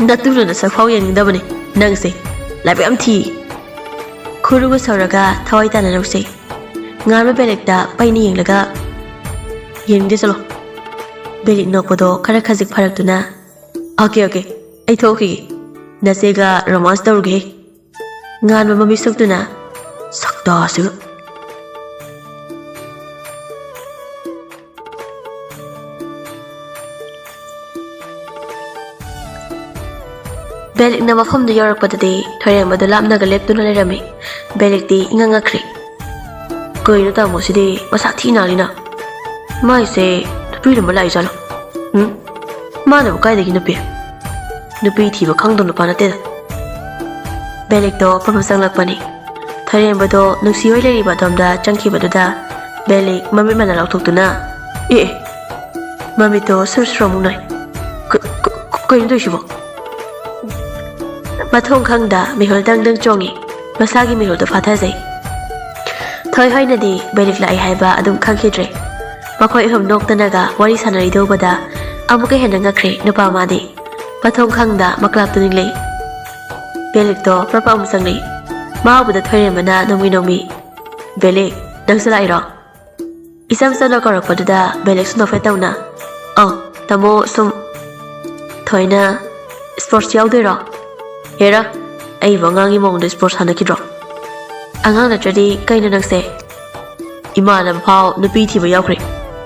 ꯅꯇꯨꯅ ꯅꯁꯛ ꯐꯥꯎ ꯌꯦꯡꯅꯤꯡꯗꯕꯅꯦ ꯅꯪꯁꯦ꯫ ꯂꯥꯏꯕꯛ ꯌꯥꯝ ꯊꯤ꯫ ꯈꯨꯔꯨꯒ ꯁꯧꯔꯒ ꯊꯋꯥꯏ ꯇꯥꯅ ꯅꯣꯛꯆꯩ꯫ ꯉꯥꯟꯕ ꯕꯦꯂꯦꯛꯇ ꯄꯩꯅ ꯌꯦꯡꯂꯒ, ꯌꯦꯡꯅꯤꯡꯗꯦ, ꯆꯠꯂꯣ꯫ ꯕꯦꯂꯤꯛ ꯅꯣꯛꯄꯗꯣ ꯈꯔ ꯈꯖꯤꯛ ꯐꯔꯛꯇꯨꯅ, "ꯑꯣꯀꯦ, ꯑꯣꯀꯦ, ꯑꯩ ꯊꯣꯛꯈꯤꯒꯦ꯫ ꯅꯆꯦꯒ ꯔꯣꯃꯥꯟꯁ ꯇꯧꯔꯨꯒꯦ"꯫ ꯉꯥꯟꯕ ꯃꯃꯤꯠ ꯁꯨꯛꯇꯨꯅ, "ꯁꯛꯇꯥꯁꯤꯒ"꯫ ꯕꯦꯂꯤꯛꯅ ꯃꯐꯝꯗꯨ ꯌꯧꯔꯛꯄꯗꯗꯤ ꯊꯣꯏꯔꯦꯝꯕꯗꯨ ꯂꯥꯞꯅꯒ ꯂꯦꯞꯇꯨꯅ ꯂꯩꯔꯝꯃꯤ꯫ ꯕꯦꯂꯤꯛꯇꯤ ꯏꯉꯛ ꯉꯛꯈ꯭ꯔꯦ꯫ "ꯀꯩꯅꯣ ꯇꯥꯃꯣꯁꯤꯗꯤ ꯃꯁꯥ ꯊꯤ ꯅꯥꯜꯂꯤꯅ? ꯃꯥꯏꯁꯦ ꯅꯨꯄꯤꯔꯝꯕ ꯂꯥꯛꯏꯖꯥꯠꯂꯣ? ꯎꯝ? ꯃꯥꯅꯕꯨ ꯀꯥꯏꯗꯒꯤ ꯅꯨꯄꯤ? ꯅꯨꯄꯤ ꯊꯤꯕ ꯈꯪꯗꯕ ꯅꯨꯄꯥ ꯅꯠꯇꯦꯗ"꯫ ꯕꯦꯂꯤꯛꯇꯣ ꯄꯞ ꯄꯞ ꯆꯪꯂꯛꯄꯅꯤ꯫ ꯊꯣꯏꯔꯦꯝꯕꯗꯣ ꯅꯨꯡꯁꯤ ꯍꯣꯏ ꯂꯩꯔꯤꯕ ꯑꯗꯣꯝꯗ ꯆꯪꯈꯤꯕꯗꯨꯗ ꯕꯦꯂꯤꯛ ꯃꯃꯤꯠ ꯃꯅꯥ ꯂꯥꯎꯊꯣꯛꯇꯨꯅ, "ꯑꯦ, ꯑꯦ"꯫ ꯃꯃꯤꯠꯇꯣ ꯁꯨꯔ ꯁꯨꯔ ꯑꯃꯨꯛ ꯅꯣꯏ꯫ "ꯀ-, ꯀ-, ꯀ-, ꯀꯩꯅꯣ ꯇꯧꯔꯤꯁꯤꯕꯣ?" ꯃꯊꯣꯡ ꯈꯪꯗ ꯃꯤꯍꯨꯜ ꯗꯪ ꯗꯪ ꯆꯣꯡꯉꯤ꯫ ꯃꯁꯥꯒꯤ ꯃꯤꯍꯨꯜꯗꯣ ꯐꯥꯊꯖꯩ꯫ ꯊꯣꯏ ꯍꯣꯏꯅꯗꯤ ꯕꯦꯂꯤꯛ ꯂꯥꯛꯏ ꯍꯥꯏꯕ ꯑꯗꯨꯝ ꯈꯪꯈꯤꯗ꯭ꯔꯦ꯫ ꯃꯈꯣꯏ ꯑꯍꯨꯝ ꯅꯣꯛꯇꯅꯒ ꯋꯥꯔꯤ ꯁꯥꯟꯅꯔꯤꯗꯨ ꯎꯕꯗ ꯑꯃꯨꯛꯀ ꯍꯦꯟꯅ ꯉꯛꯈ꯭ꯔꯦ ꯅꯨꯄꯥ ꯑꯃꯗꯤ꯫ ꯃꯊꯣꯡ ꯈꯪꯗ ꯃꯀ꯭ꯂꯥꯞꯇꯨ ꯅꯤꯛꯂꯛꯏ꯫ ꯕꯦꯂꯤꯛꯇꯣ ꯄ꯭ꯔꯞ ꯄ꯭ꯔꯞ ꯑꯃꯨꯛ ꯆꯪꯂꯛꯏ꯫ ꯃꯥ ꯎꯕꯗ ꯊꯣꯏꯔꯦꯝꯕꯅ ꯅꯣꯡꯃꯤ ꯅꯣꯡꯃꯤ, "ꯕꯦꯂꯤꯛ, ꯅꯪꯁꯨ ꯂꯥꯛꯏꯔꯣ?" ꯏꯆꯝ ꯆꯝꯅ ꯀꯧꯔꯛꯄꯗꯨꯗ ꯕꯦꯂꯤꯛꯁꯨ ꯅꯣꯛꯐꯦꯠ ꯇꯧꯅ, "ꯑꯧ, ꯇꯥꯃꯣ, ꯁꯨꯝ"꯫ ꯊꯣꯏꯅ "ꯁ꯭ꯄꯣꯔꯠꯁ ꯌꯥꯎꯗꯣꯏꯔꯣ?" "ꯍꯦꯔꯥ, ꯑꯩꯕꯨ ꯑꯉꯥꯡꯒꯤ ꯃꯑꯣꯡꯗ ꯁ꯭ꯄꯣꯔꯠꯁ ꯁꯥꯟꯅꯈꯤꯗ꯭ꯔꯣ? ꯑꯉꯥꯡ ꯅꯠꯇ꯭ꯔꯗꯤ ꯀꯩꯅꯣ ꯅꯪꯁꯦ? ꯏꯃꯥꯟꯅꯕ ꯐꯥꯎ ꯅꯨꯄꯤ ꯊꯤꯕ ꯌꯥꯎꯈ꯭ꯔꯦ꯫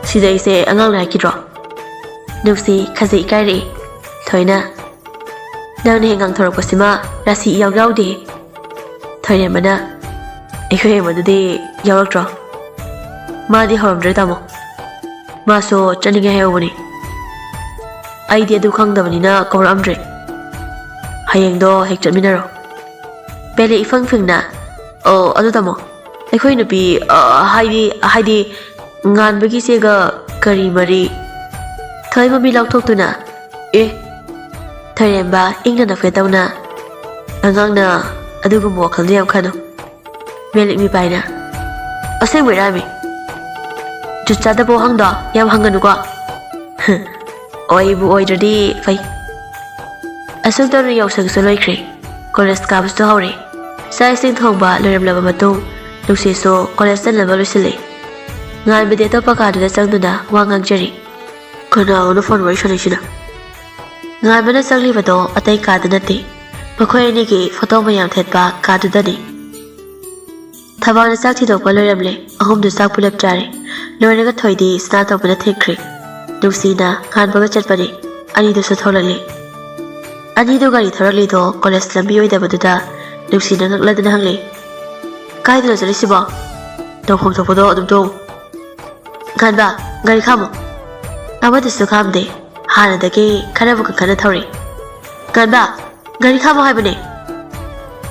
ꯁꯤꯗ ꯑꯩꯁꯦ ꯑꯉꯥꯡꯅꯦ ꯍꯥꯏꯈꯤꯗ꯭ꯔꯣ?" ꯅꯨꯡꯁꯤ ꯈꯖꯤꯛ ꯏꯀꯥꯏꯔꯛꯏ꯫ ꯊꯣꯏꯅ, "ꯅꯪꯅ ꯍꯦꯛ ꯉꯥꯡꯊꯣꯔꯛꯄꯁꯤꯃ ꯔꯥꯁꯤ ꯏꯌꯥꯎ ꯌꯥꯎꯗꯦ"꯫ ꯊꯣꯏꯔꯦꯝꯕꯅ, "ꯑꯩꯈꯣꯏ ꯍꯦꯃꯗꯨꯗꯤ ꯌꯥꯎꯔꯛꯇ꯭ꯔꯣ?" "ꯃꯥꯗꯤ ꯍꯧꯔꯝꯗ꯭ꯔꯦ, ꯇꯥꯃꯣ꯫ ꯃꯥꯁꯨ ꯆꯠꯅꯤꯡꯉꯦ ꯍꯥꯏꯍꯧꯕꯅꯤ꯫ ꯑꯩꯗꯤ ꯑꯗꯨ ꯈꯪꯗꯕꯅꯤꯅ ꯀꯧꯔꯛꯑꯝꯗ꯭ꯔꯦ꯫ ꯍꯌꯦꯡꯗꯣ ꯍꯦꯛ ꯆꯠꯃꯤꯟꯅꯔꯣ"꯫ ꯕꯦꯂꯤꯛ ꯏꯐꯪ ꯐꯤꯡꯅ, "ꯑꯣ, ꯑꯗꯨ ꯇꯥꯃꯣ, ꯑꯩꯈꯣꯏ ꯅꯨꯄꯤ, ꯑ, ꯍꯥꯏꯗꯤ, ꯍꯥꯏꯗꯤ, ꯉꯥꯟꯕꯒꯤ ꯏꯆꯦꯒ ꯀꯔꯤ ꯃꯔꯤ?" ꯊꯣꯏ ꯃꯃꯤ ꯂꯥꯎꯊꯣꯛꯇꯨꯅ, "ꯑꯦ"꯫ ꯊꯣꯏꯔꯦꯝꯕ ꯏꯪꯅ ꯅꯣꯛꯐꯦꯠ ꯇꯧꯅ, "ꯑꯉꯥꯡꯅ ꯑꯗꯨꯒꯨꯝꯕ ꯋꯥꯈꯜꯗꯨ ꯌꯥꯝ ꯈꯟꯅꯨ"꯫ ꯕꯦꯂꯤꯛ ꯃꯤꯄꯥꯏꯅ, "ꯑꯁꯦꯡꯕꯩꯔꯥꯃꯤ? ꯖꯨꯠ ꯆꯥꯗꯕ ꯋꯥꯍꯪꯗꯣ ꯌꯥꯝ ꯍꯪꯒꯅꯨꯀꯣ"꯫ ꯑꯣꯏꯕꯨ ꯑꯣꯏꯗ꯭ꯔꯗꯤ ꯐꯩ꯫ ꯑꯁꯨꯝ ꯇꯧꯅ ꯌꯥꯎꯁꯪꯁꯨ ꯂꯣꯏꯈ꯭ꯔꯦ꯫ ꯀꯣꯂꯦꯖ ꯀꯥꯕꯁꯨ ꯍꯧꯔꯦ꯫ ꯆꯥꯛ ꯏꯁꯤꯡ ꯊꯣꯡꯕ ꯂꯣꯏꯔꯝꯂꯕ ꯃꯇꯨꯡ, ꯅꯨꯡꯁꯤꯠꯁꯨ ꯀꯣꯂꯦꯖ ꯆꯠꯅꯕ ꯂꯣꯏꯁꯤꯜꯂꯦ꯫ ꯉꯥꯟꯕꯗꯤ ꯑꯇꯣꯞꯄ ꯀꯥꯗꯨꯗ ꯆꯪꯗꯨꯅ ꯋꯥ ꯉꯥꯡꯖꯔꯤ꯫ "ꯀꯅꯥꯒꯅꯣ ꯐꯣꯟ ꯋꯥꯔꯤ ꯁꯥꯟꯅꯩꯁꯤꯅ?" ꯉꯥꯟꯕꯅ ꯆꯪꯂꯤꯕꯗꯣ ꯑꯇꯩ ꯀꯥꯗ ꯅꯠꯇꯦ, ꯃꯈꯣꯏ ꯑꯅꯤꯒꯤ ꯐꯣꯇꯣ ꯃꯌꯥꯝ ꯊꯦꯠꯄ ꯀꯥꯗꯨꯗꯅꯤ꯫ ꯊꯕꯥꯅ ꯆꯥꯛ ꯊꯤꯗꯣꯛꯄ ꯂꯣꯏꯔꯝꯂꯦ꯫ ꯑꯍꯨꯝꯗꯨ ꯆꯥꯛ ꯄꯨꯂꯞ ꯆꯥꯔꯦ꯫ ꯂꯣꯏꯔꯒ ꯊꯣꯏꯗꯤ ꯁꯅꯥꯇꯣꯝꯕꯅ ꯊꯤꯟꯈ꯭ꯔꯦ꯫ ꯅꯨꯡꯁꯤꯅ ꯉꯥꯟꯕꯒ ꯆꯠꯄꯅꯤ꯫ ꯑꯅꯤꯗꯨꯁꯨ ꯊꯣꯛꯂꯛꯂꯦ꯫ ꯑꯅꯤꯗꯨ ꯒꯥꯔꯤ ꯊꯧꯔꯛꯂꯤꯗꯣ ꯀꯣꯂꯦꯖ ꯂꯝꯕꯤ ꯑꯣꯏꯗꯕꯗꯨꯗ ꯅꯨꯡꯁꯤꯅ ꯉꯛꯂꯗꯨꯅ ꯍꯪꯂꯦ, "ꯀꯥꯏꯗꯅꯣ ꯆꯠꯂꯤꯁꯤꯕꯣ?" "ꯇꯧꯐꯝ ꯊꯣꯛꯄꯗꯣ ꯑꯗꯨꯝ ꯇꯣꯡ꯫ ꯉꯥꯟꯕ, ꯒꯥꯔꯤ ꯈꯥꯝꯃꯣ꯫" ꯑꯃꯗꯨꯁꯨ ꯈꯥꯝꯗꯦ꯫ ꯍꯥꯟꯅꯗꯒꯤ ꯈꯔꯕꯨ ꯀꯟꯈꯠꯅ ꯊꯧꯔꯤ꯫ "ꯉꯥꯟꯕ, ꯒꯥꯔꯤ ꯈꯥꯝꯃꯣ ꯍꯥꯏꯕꯅꯦ꯫"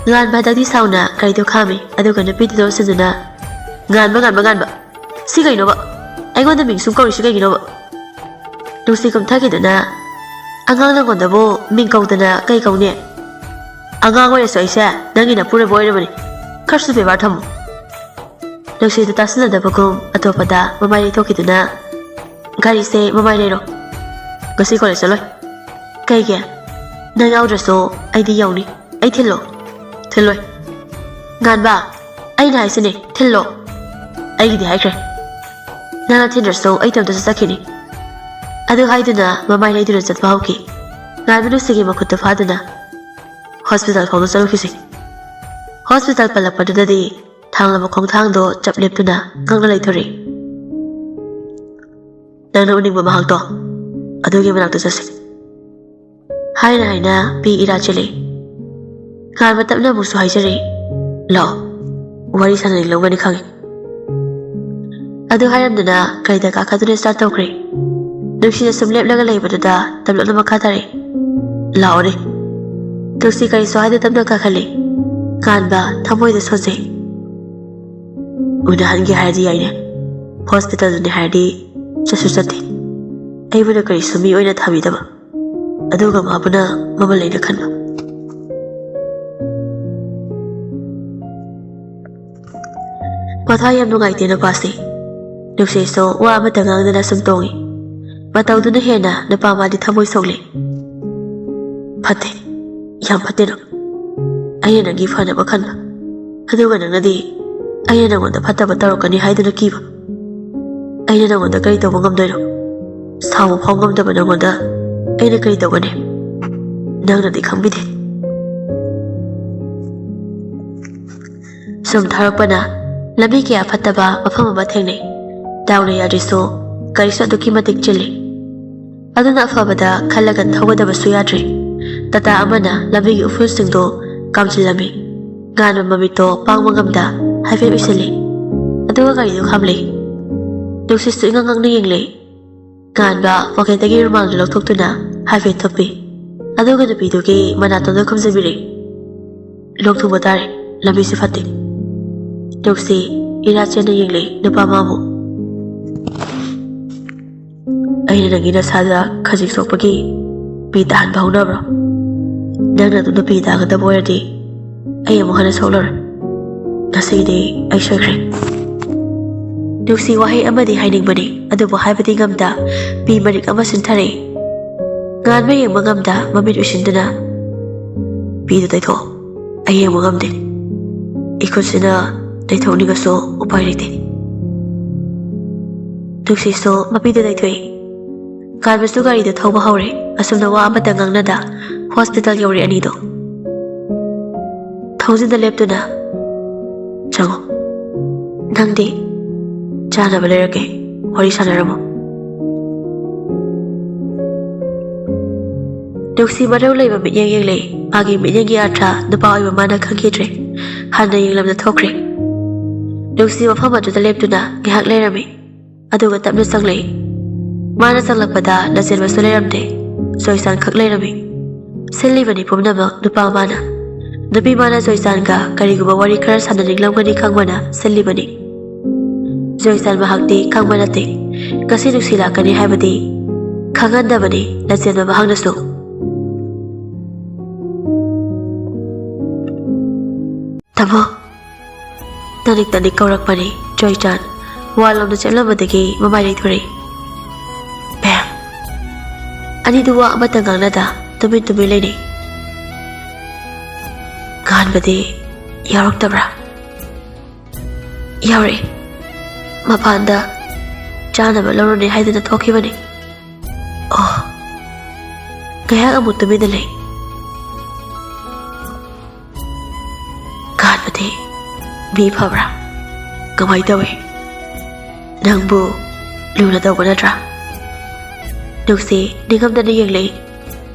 ꯉꯥꯟꯕ ꯍꯟꯗꯛꯇꯤ ꯁꯥꯎꯅ ꯒꯥꯔꯤꯗꯣ ꯈꯥꯝꯃꯤ, ꯑꯗꯨꯒ ꯅꯨꯄꯤꯗꯨꯗ ꯑꯣꯟꯁꯤꯟꯗꯨꯅ, "ꯉꯥꯟꯕ, ꯉꯥꯟꯕ, ꯉꯥꯟꯕ, ꯁꯤ ꯀꯩꯅꯣꯕ? ꯑꯩꯉꯣꯟꯗ ꯃꯤꯡ ꯁꯨꯝ ꯀꯧꯔꯤꯁꯤ ꯀꯩꯒꯤꯅꯣꯕ?" ꯅꯨꯡꯁꯤ ꯀꯨꯝꯊꯈꯤꯗꯨꯅ, "ꯑꯉꯥꯡ ꯅꯪꯉꯣꯟꯗꯕꯨ ꯃꯤꯡ ꯀꯧꯗꯅ ꯀꯩ ꯀꯧꯅꯤ? ꯑꯉꯥꯡ ꯑꯣꯏꯔꯁꯨ ꯑꯩꯁꯦ ꯅꯪꯒꯤ ꯅꯄꯨꯔꯣꯏꯕ ꯑꯣꯏꯔꯕꯅꯤ꯫ ꯈꯔꯁꯨ ꯕꯦꯕꯥꯔ ꯊꯝꯃꯨ꯫" ꯅꯨꯡꯁꯤꯗ ꯇꯥꯁꯤꯟꯅꯗꯕꯒꯨꯝ ꯑꯇꯣꯞꯄꯗ ꯃꯃꯥꯏ ꯂꯩꯊꯣꯛꯈꯤꯗꯨꯅ, "ꯒꯥꯔꯤꯁꯦ ꯃꯃꯥꯏ ꯂꯩꯔꯣ꯫ ꯉꯁꯤ ꯀꯣꯂꯦꯖ ꯆꯠꯂꯣꯏ꯫" "ꯀꯩꯒꯤ? ꯅꯪ ꯌꯥꯎꯗ꯭ꯔꯁꯨ ꯑꯩꯗꯤ ꯌꯧꯅꯤ꯫ ꯑꯩ ꯊꯤꯜꯂꯣ꯫" "ꯊꯤꯜꯂꯣꯏ꯫" "ꯉꯥꯟꯕ, ꯑꯩꯅ ꯍꯥꯏꯁꯤꯅꯦ, ꯊꯤꯜꯂꯣ꯫" "ꯑꯩꯒꯤꯗꯤ ꯍꯥꯏꯈ꯭ꯔꯦ꯫ ꯅꯪꯅ ꯊꯤꯟꯗ꯭ꯔꯁꯨ ꯑꯩ ꯏꯇꯣꯝꯇꯁꯨ ꯆꯠꯈꯤꯅꯤ꯫" ꯑꯗꯨ ꯍꯥꯏꯗꯨꯅ ꯃꯃꯥꯏ ꯂꯩꯗꯨꯅ ꯆꯠꯄ ꯍꯧꯈꯤ꯫ ꯉꯥꯟꯕ ꯅꯨꯡꯁꯤꯒꯤ ꯃꯈꯨꯠꯇꯨ ꯐꯥꯗꯨꯅ, "ꯍꯣꯁꯄꯤꯇꯥꯜ ꯐꯥꯎꯗ ꯆꯠꯂꯨꯈꯤꯁꯤ꯫" ꯍꯣꯁꯄꯤꯇꯥꯜ ꯄꯜꯂꯛꯄꯗꯨꯗꯗꯤ ꯊꯥꯡꯂꯕ ꯈꯣꯡꯊꯥꯡꯗꯣ ꯆꯞ ꯂꯦꯞꯇꯨꯅ ꯉꯛꯅ ꯂꯩꯊꯣꯔꯛꯏ꯫ "ꯅꯪꯅ ꯎꯅꯤꯡꯕ ꯃꯍꯥꯛꯇꯣ, ꯑꯗꯨꯒꯤ ꯃꯅꯥꯛꯇ ꯆꯠꯁꯤ꯫" ꯍꯥꯏꯅ ꯍꯥꯏꯅ ꯄꯤ ꯏꯔꯥ ꯆꯦꯜꯂꯛꯏ꯫ ꯉꯥꯟꯕ ꯇꯞꯅ ꯑꯃꯨꯛꯁꯨ ꯍꯥꯏꯖꯔꯛꯏ, "ꯂꯥꯛꯑꯣ, ꯋꯥꯔꯤ ꯁꯥꯟꯅꯅꯤꯡꯂꯝꯒꯅꯤ ꯈꯪꯏ꯫" ꯑꯗꯨ ꯍꯥꯏꯔꯝꯗꯨꯅ ꯀꯩꯗ ꯀꯥꯈꯠꯇꯨꯅ start ꯇꯧꯈ꯭ꯔꯦ꯫ ꯅꯨꯡꯁꯤꯅ ꯁꯨꯝ ꯂꯦꯞꯂꯒ ꯂꯩꯕꯗꯨꯗ ꯇꯞꯂꯞꯅ ꯃꯈꯥ ꯇꯥꯔꯛꯏ, "ꯂꯥꯛꯑꯣꯅꯦ꯫" ꯅꯨꯡꯁꯤ ꯀꯔꯤꯁꯨ ꯍꯥꯏꯗ ꯇꯞꯅ ꯀꯥꯈꯠꯂꯤ꯫ ꯉꯥꯟꯕ ꯊꯃꯣꯏꯗ ꯁꯣꯟꯖꯩ꯫ "ꯎꯅꯍꯟꯒꯦ ꯍꯥꯏꯔꯗꯤ ꯌꯥꯏꯅꯦ, ꯍꯣꯁꯄꯤꯇꯥꯜꯗꯅꯦ ꯍꯥꯏꯔꯗꯤ ꯆꯠꯁꯨ ꯆꯠꯇꯦ꯫ ꯑꯩꯕꯨꯅ ꯀꯔꯤꯁꯨ ꯃꯤ ꯑꯣꯏꯅ ꯊꯥꯕꯤꯗꯕ, ꯑꯗꯨꯒ ꯃꯥꯕꯨꯅ ꯃꯃꯜ ꯂꯩꯅ ꯈꯟꯕ꯫" ꯃꯊꯥ ꯌꯥꯝ ꯅꯨꯡꯉꯥꯏꯇꯦ ꯅꯨꯄꯥꯁꯦ꯫ ꯅꯨꯡꯁꯤꯠꯁꯨ ꯋꯥ ꯑꯃꯠꯇ ꯉꯥꯡꯗꯅ ꯁꯨꯝ ꯇꯣꯡꯉꯤ꯫ ꯃꯇꯧꯗꯨꯅ ꯍꯦꯟꯅ ꯅꯨꯄꯥ ꯃꯥꯗꯤ ꯊꯃꯣꯏ ꯁꯣꯛꯂꯦ꯫ "ꯐꯠꯇꯦ, ꯌꯥꯝ ꯐꯠꯇꯦ ꯅꯪ꯫ ꯑꯩꯅ ꯅꯪꯒꯤ ꯐꯅꯕ ꯈꯟꯕ, ꯑꯗꯨꯒ ꯅꯪꯅꯗꯤ ꯑꯩꯅ ꯅꯪꯉꯣꯟꯗ ꯐꯠꯇꯕ ꯇꯧꯔꯛꯀꯅꯤ ꯍꯥꯏꯗꯨꯅ ꯀꯤꯕ꯫ ꯑꯩꯅ ꯅꯉꯣꯟꯗ ꯀꯔꯤ ꯇꯧꯕ ꯉꯝꯗꯣꯏꯅꯣ? ꯁꯥꯎꯕ ꯐꯥꯎ ꯉꯝꯗꯕ ꯅꯉꯣꯟꯗ ꯑꯩꯅ ꯀꯔꯤ ꯇꯧꯒꯅꯤ? ꯅꯪꯅꯗꯤ ꯈꯪꯕꯤꯗꯦ꯫ ꯁꯨꯝ ꯊꯧꯔꯛꯄꯅ ꯂꯝꯕꯤ ꯀꯌꯥ ꯐꯠꯇꯕ ꯃꯐꯝ ꯑꯃ ꯊꯦꯡꯅꯩ꯫ ꯗꯥꯎꯅ ꯌꯥꯗ꯭ꯔꯤꯁꯨ ꯒꯥꯔꯤꯁꯨ ꯑꯗꯨꯛꯀꯤ ꯃꯇꯤꯛ ꯆꯤꯜꯂꯤ꯫ ꯑꯗꯨꯅ ꯑꯐꯕꯗ ꯈꯜꯂꯒ ꯊꯧꯒꯗꯕꯁꯨ ꯌꯥꯗ꯭ꯔꯦ꯫ ꯇꯥꯇꯥ ꯑꯃꯅ ꯂꯝꯕꯤꯒꯤ ꯎꯐꯨꯜꯁꯤꯡꯗꯨ ꯀꯥꯝꯁꯤꯜꯂꯝꯃꯤ꯫ ꯉꯥꯟꯕ ꯃꯃꯤꯠꯇꯣ ꯄꯥꯡꯕ ꯉꯝꯗ ꯍꯥꯏꯐꯦꯠ ꯎꯏꯁꯤꯜꯂꯤ꯫ ꯑꯗꯨꯒ ꯒꯥꯔꯤꯗꯨ ꯈꯥꯝꯂꯦ꯫ ꯅꯨꯡꯁꯤꯠꯁꯨ ꯏꯉꯥꯡ ꯉꯥꯡꯅ ꯌꯦꯡꯂꯦ꯫ ꯉꯥꯟꯕ ꯄꯣꯀꯦꯠꯇꯒꯤ ꯔꯨꯃꯥꯜꯗꯨ ꯂꯧꯊꯣꯛꯇꯨꯅ ꯍꯥꯏꯐꯦꯠ ꯊꯨꯞꯄꯤ꯫ ꯑꯗꯨꯒ ꯅꯨꯄꯤꯗꯨꯒꯤ ꯃꯅꯥꯇꯣꯟꯗ ꯈꯨꯝꯖꯤꯟꯕꯤꯔꯦ꯫ "ꯂꯣꯛ ꯊꯨꯡꯕ ꯇꯥꯔꯦ, ꯂꯝꯕꯤꯁꯨ ꯐꯠꯇꯦ"꯫ ꯅꯨꯡꯁꯤ ꯏꯔꯥ ꯆꯦꯟꯅ ꯌꯦꯡꯂꯦ ꯅꯨꯄꯥ ꯑꯃꯕꯨ꯫ "ꯑꯩꯅ ꯅꯪꯒꯤ ꯅꯁꯥꯗ ꯈꯖꯤꯛ ꯁꯣꯛꯄꯒꯤ ꯄꯤ ꯇꯥꯍꯟꯕ ꯍꯧꯅꯕ꯭ꯔꯣ? ꯅꯪꯅ ꯑꯗꯨꯝ ꯅꯨꯄꯤ ꯇꯥꯒꯗꯕ ꯑꯣꯏꯔꯗꯤ ꯑꯩ ꯑꯃꯨꯛ ꯍꯟꯅ ꯁꯣꯛꯂꯔꯣꯏ꯫ ꯉꯁꯤꯒꯤꯗꯤ ꯑꯩ ꯁꯣꯏꯈ꯭ꯔꯦ"꯫ ꯅꯨꯡꯁꯤ ꯋꯥꯍꯩ ꯑꯃꯗꯤ ꯍꯥꯏꯅꯤꯡꯕꯅꯤ, ꯑꯗꯨꯕꯨ ꯍꯥꯏꯕꯗꯤ ꯉꯝꯗ ꯄꯤ ꯃꯔꯤꯛ ꯑꯃ ꯁꯤꯟꯊꯔꯛꯏ꯫ ꯉꯥꯟꯕ ꯌꯦꯡꯕ ꯉꯝꯗ ꯃꯃꯤꯠ ꯎꯏꯁꯤꯟꯗꯨꯅ, "ꯄꯤꯗꯨ ꯇꯩꯊꯣꯛꯑꯣ, ꯑꯩ ꯌꯦꯡꯕ ꯉꯝꯗꯦ꯫ ꯏꯈꯨꯠꯁꯤꯅ ꯇꯩꯊꯣꯛꯅꯤꯡꯉꯁꯨ ꯎꯄꯥꯏ ꯂꯩꯇꯦ"꯫ ꯅꯨꯡꯁꯤꯁꯨ ꯃꯄꯤꯗꯨ ꯇꯩꯊꯣꯛꯏ꯫ ꯉꯥꯟꯕꯁꯨ ꯒꯥꯔꯤꯗꯨ ꯊꯧꯕ ꯍꯧꯔꯦ꯫ ꯑꯁꯨꯝꯅ ꯋꯥ ꯑꯃꯠꯇ ꯉꯥꯡꯅꯗ ꯍꯣꯁꯄꯤꯇꯥꯜ ꯌꯧꯔꯦ ꯑꯅꯤꯗꯣ꯫ ꯊꯣꯡꯖꯤꯟꯗ ꯂꯦꯞꯇꯨꯅ, "ꯆꯪꯉꯣ꯫ ꯅꯪꯗꯤ ꯆꯥꯅꯕ ꯂꯩꯔꯛꯀꯦ, ꯋꯥꯔꯤ ꯁꯥꯟꯅꯔꯝꯃꯣ"꯫ ꯅꯨꯡꯁꯤ ꯃꯔꯧ ꯂꯩꯕ ꯃꯤꯠꯌꯦꯡ ꯌꯦꯡꯂꯦ꯫ ꯃꯥꯒꯤ ꯃꯤꯠꯌꯦꯡꯒꯤ ꯑꯥꯔꯊ ꯅꯨꯄꯥ ꯑꯣꯏꯕ ꯃꯥꯅ ꯈꯪꯈꯤꯗ꯭ꯔꯦ꯫ ꯍꯟꯅ ꯌꯦꯡꯂꯝꯗ ꯊꯣꯛꯈ꯭ꯔꯦ꯫ ꯅꯨꯡꯁꯤ ꯃꯐꯝ ꯑꯗꯨꯗ ꯂꯦꯞꯇꯨꯅ ꯉꯥꯏꯍꯥꯛ ꯂꯩꯔꯝꯃꯤ꯫ ꯑꯗꯨꯒ ꯇꯞꯅ ꯆꯪꯂꯛꯏ꯫ ꯃꯥꯅ ꯆꯪꯂꯛꯄꯗ ꯂꯟꯆꯦꯟꯕꯁꯨ ꯂꯩꯔꯝꯗꯦ꯫ ꯖꯣꯏꯆꯥꯟ ꯈꯛ ꯂꯩꯔꯝꯃꯤ꯫ ꯁꯤꯜꯂꯤꯕꯅꯤ ꯄꯨꯝꯅꯃꯛ ꯅꯨꯄꯥ ꯃꯥꯅ꯫ ꯅꯨꯄꯤ ꯃꯥꯅ ꯖꯣꯏꯆꯥꯟꯒ ꯀꯔꯤꯒꯨꯝꯕ ꯋꯥꯔꯤ ꯈꯔ ꯁꯥꯟꯅꯅꯤꯡꯂꯝꯒꯅꯤ ꯈꯪꯕꯅ ꯁꯤꯜꯂꯤꯕꯅꯤ꯫ ꯖꯣꯏꯆꯥꯟ ꯃꯍꯥꯛꯇꯤ ꯈꯪꯕ ꯅꯠꯇꯦ꯫ ꯉꯁꯤ ꯅꯨꯡꯁꯤ ꯂꯥꯛꯀꯅꯤ ꯍꯥꯏꯕꯗꯤ ꯈꯪꯍꯟꯗꯕꯅꯤ ꯂꯟꯆꯦꯟꯕ ꯃꯍꯥꯛꯅꯁꯨ꯫ "ꯇꯥꯃꯣ!" ꯇꯅꯤꯛ ꯇꯅꯤꯛ ꯀꯧꯔꯛꯄꯅꯤ ꯖꯣꯏꯆꯥꯟ꯫ ꯋꯥꯜꯂꯣꯝꯗ ꯆꯠꯂꯝꯕꯗꯒꯤ ꯃꯃꯥꯏ ꯂꯩꯊꯣꯔꯛꯏ꯫ ꯕꯦꯝ! ꯑꯅꯤꯗꯨ ꯋꯥ ꯑꯃꯠꯇ ꯉꯥꯡꯅꯗ ꯇꯨꯃꯤꯟ ꯇꯨꯃꯤꯟ ꯂꯩꯅꯩ꯫ "ꯉꯥꯟꯕꯗꯤ ꯌꯥꯎꯔꯛꯇꯕ꯭ꯔꯥ?" "ꯌꯥꯎꯔꯛꯏ꯫ ꯃꯄꯥꯟꯗ ꯆꯥꯅꯕ ꯂꯧꯔꯨꯅꯤ ꯍꯥꯏꯗꯨꯅ ꯊꯣꯛꯈꯤꯕꯅꯤ꯫ ꯑꯣ, ꯉꯥꯏꯍꯥꯛ ꯑꯃꯨꯛ ꯇꯨꯃꯤꯟꯅ ꯂꯩ꯫ ꯀꯥꯟꯕꯗꯤ ꯃꯤ ꯐꯕ꯭ꯔꯥ? ꯀꯃꯥꯏ ꯇꯧꯏ? ꯅꯪꯕꯨ ꯂꯨꯅ ꯇꯧꯕ ꯅꯠꯇ꯭ꯔꯥ? ꯅꯨꯡꯁꯤ ꯅꯤꯡꯉꯝꯗꯅ ꯌꯦꯡꯂꯛꯏ꯫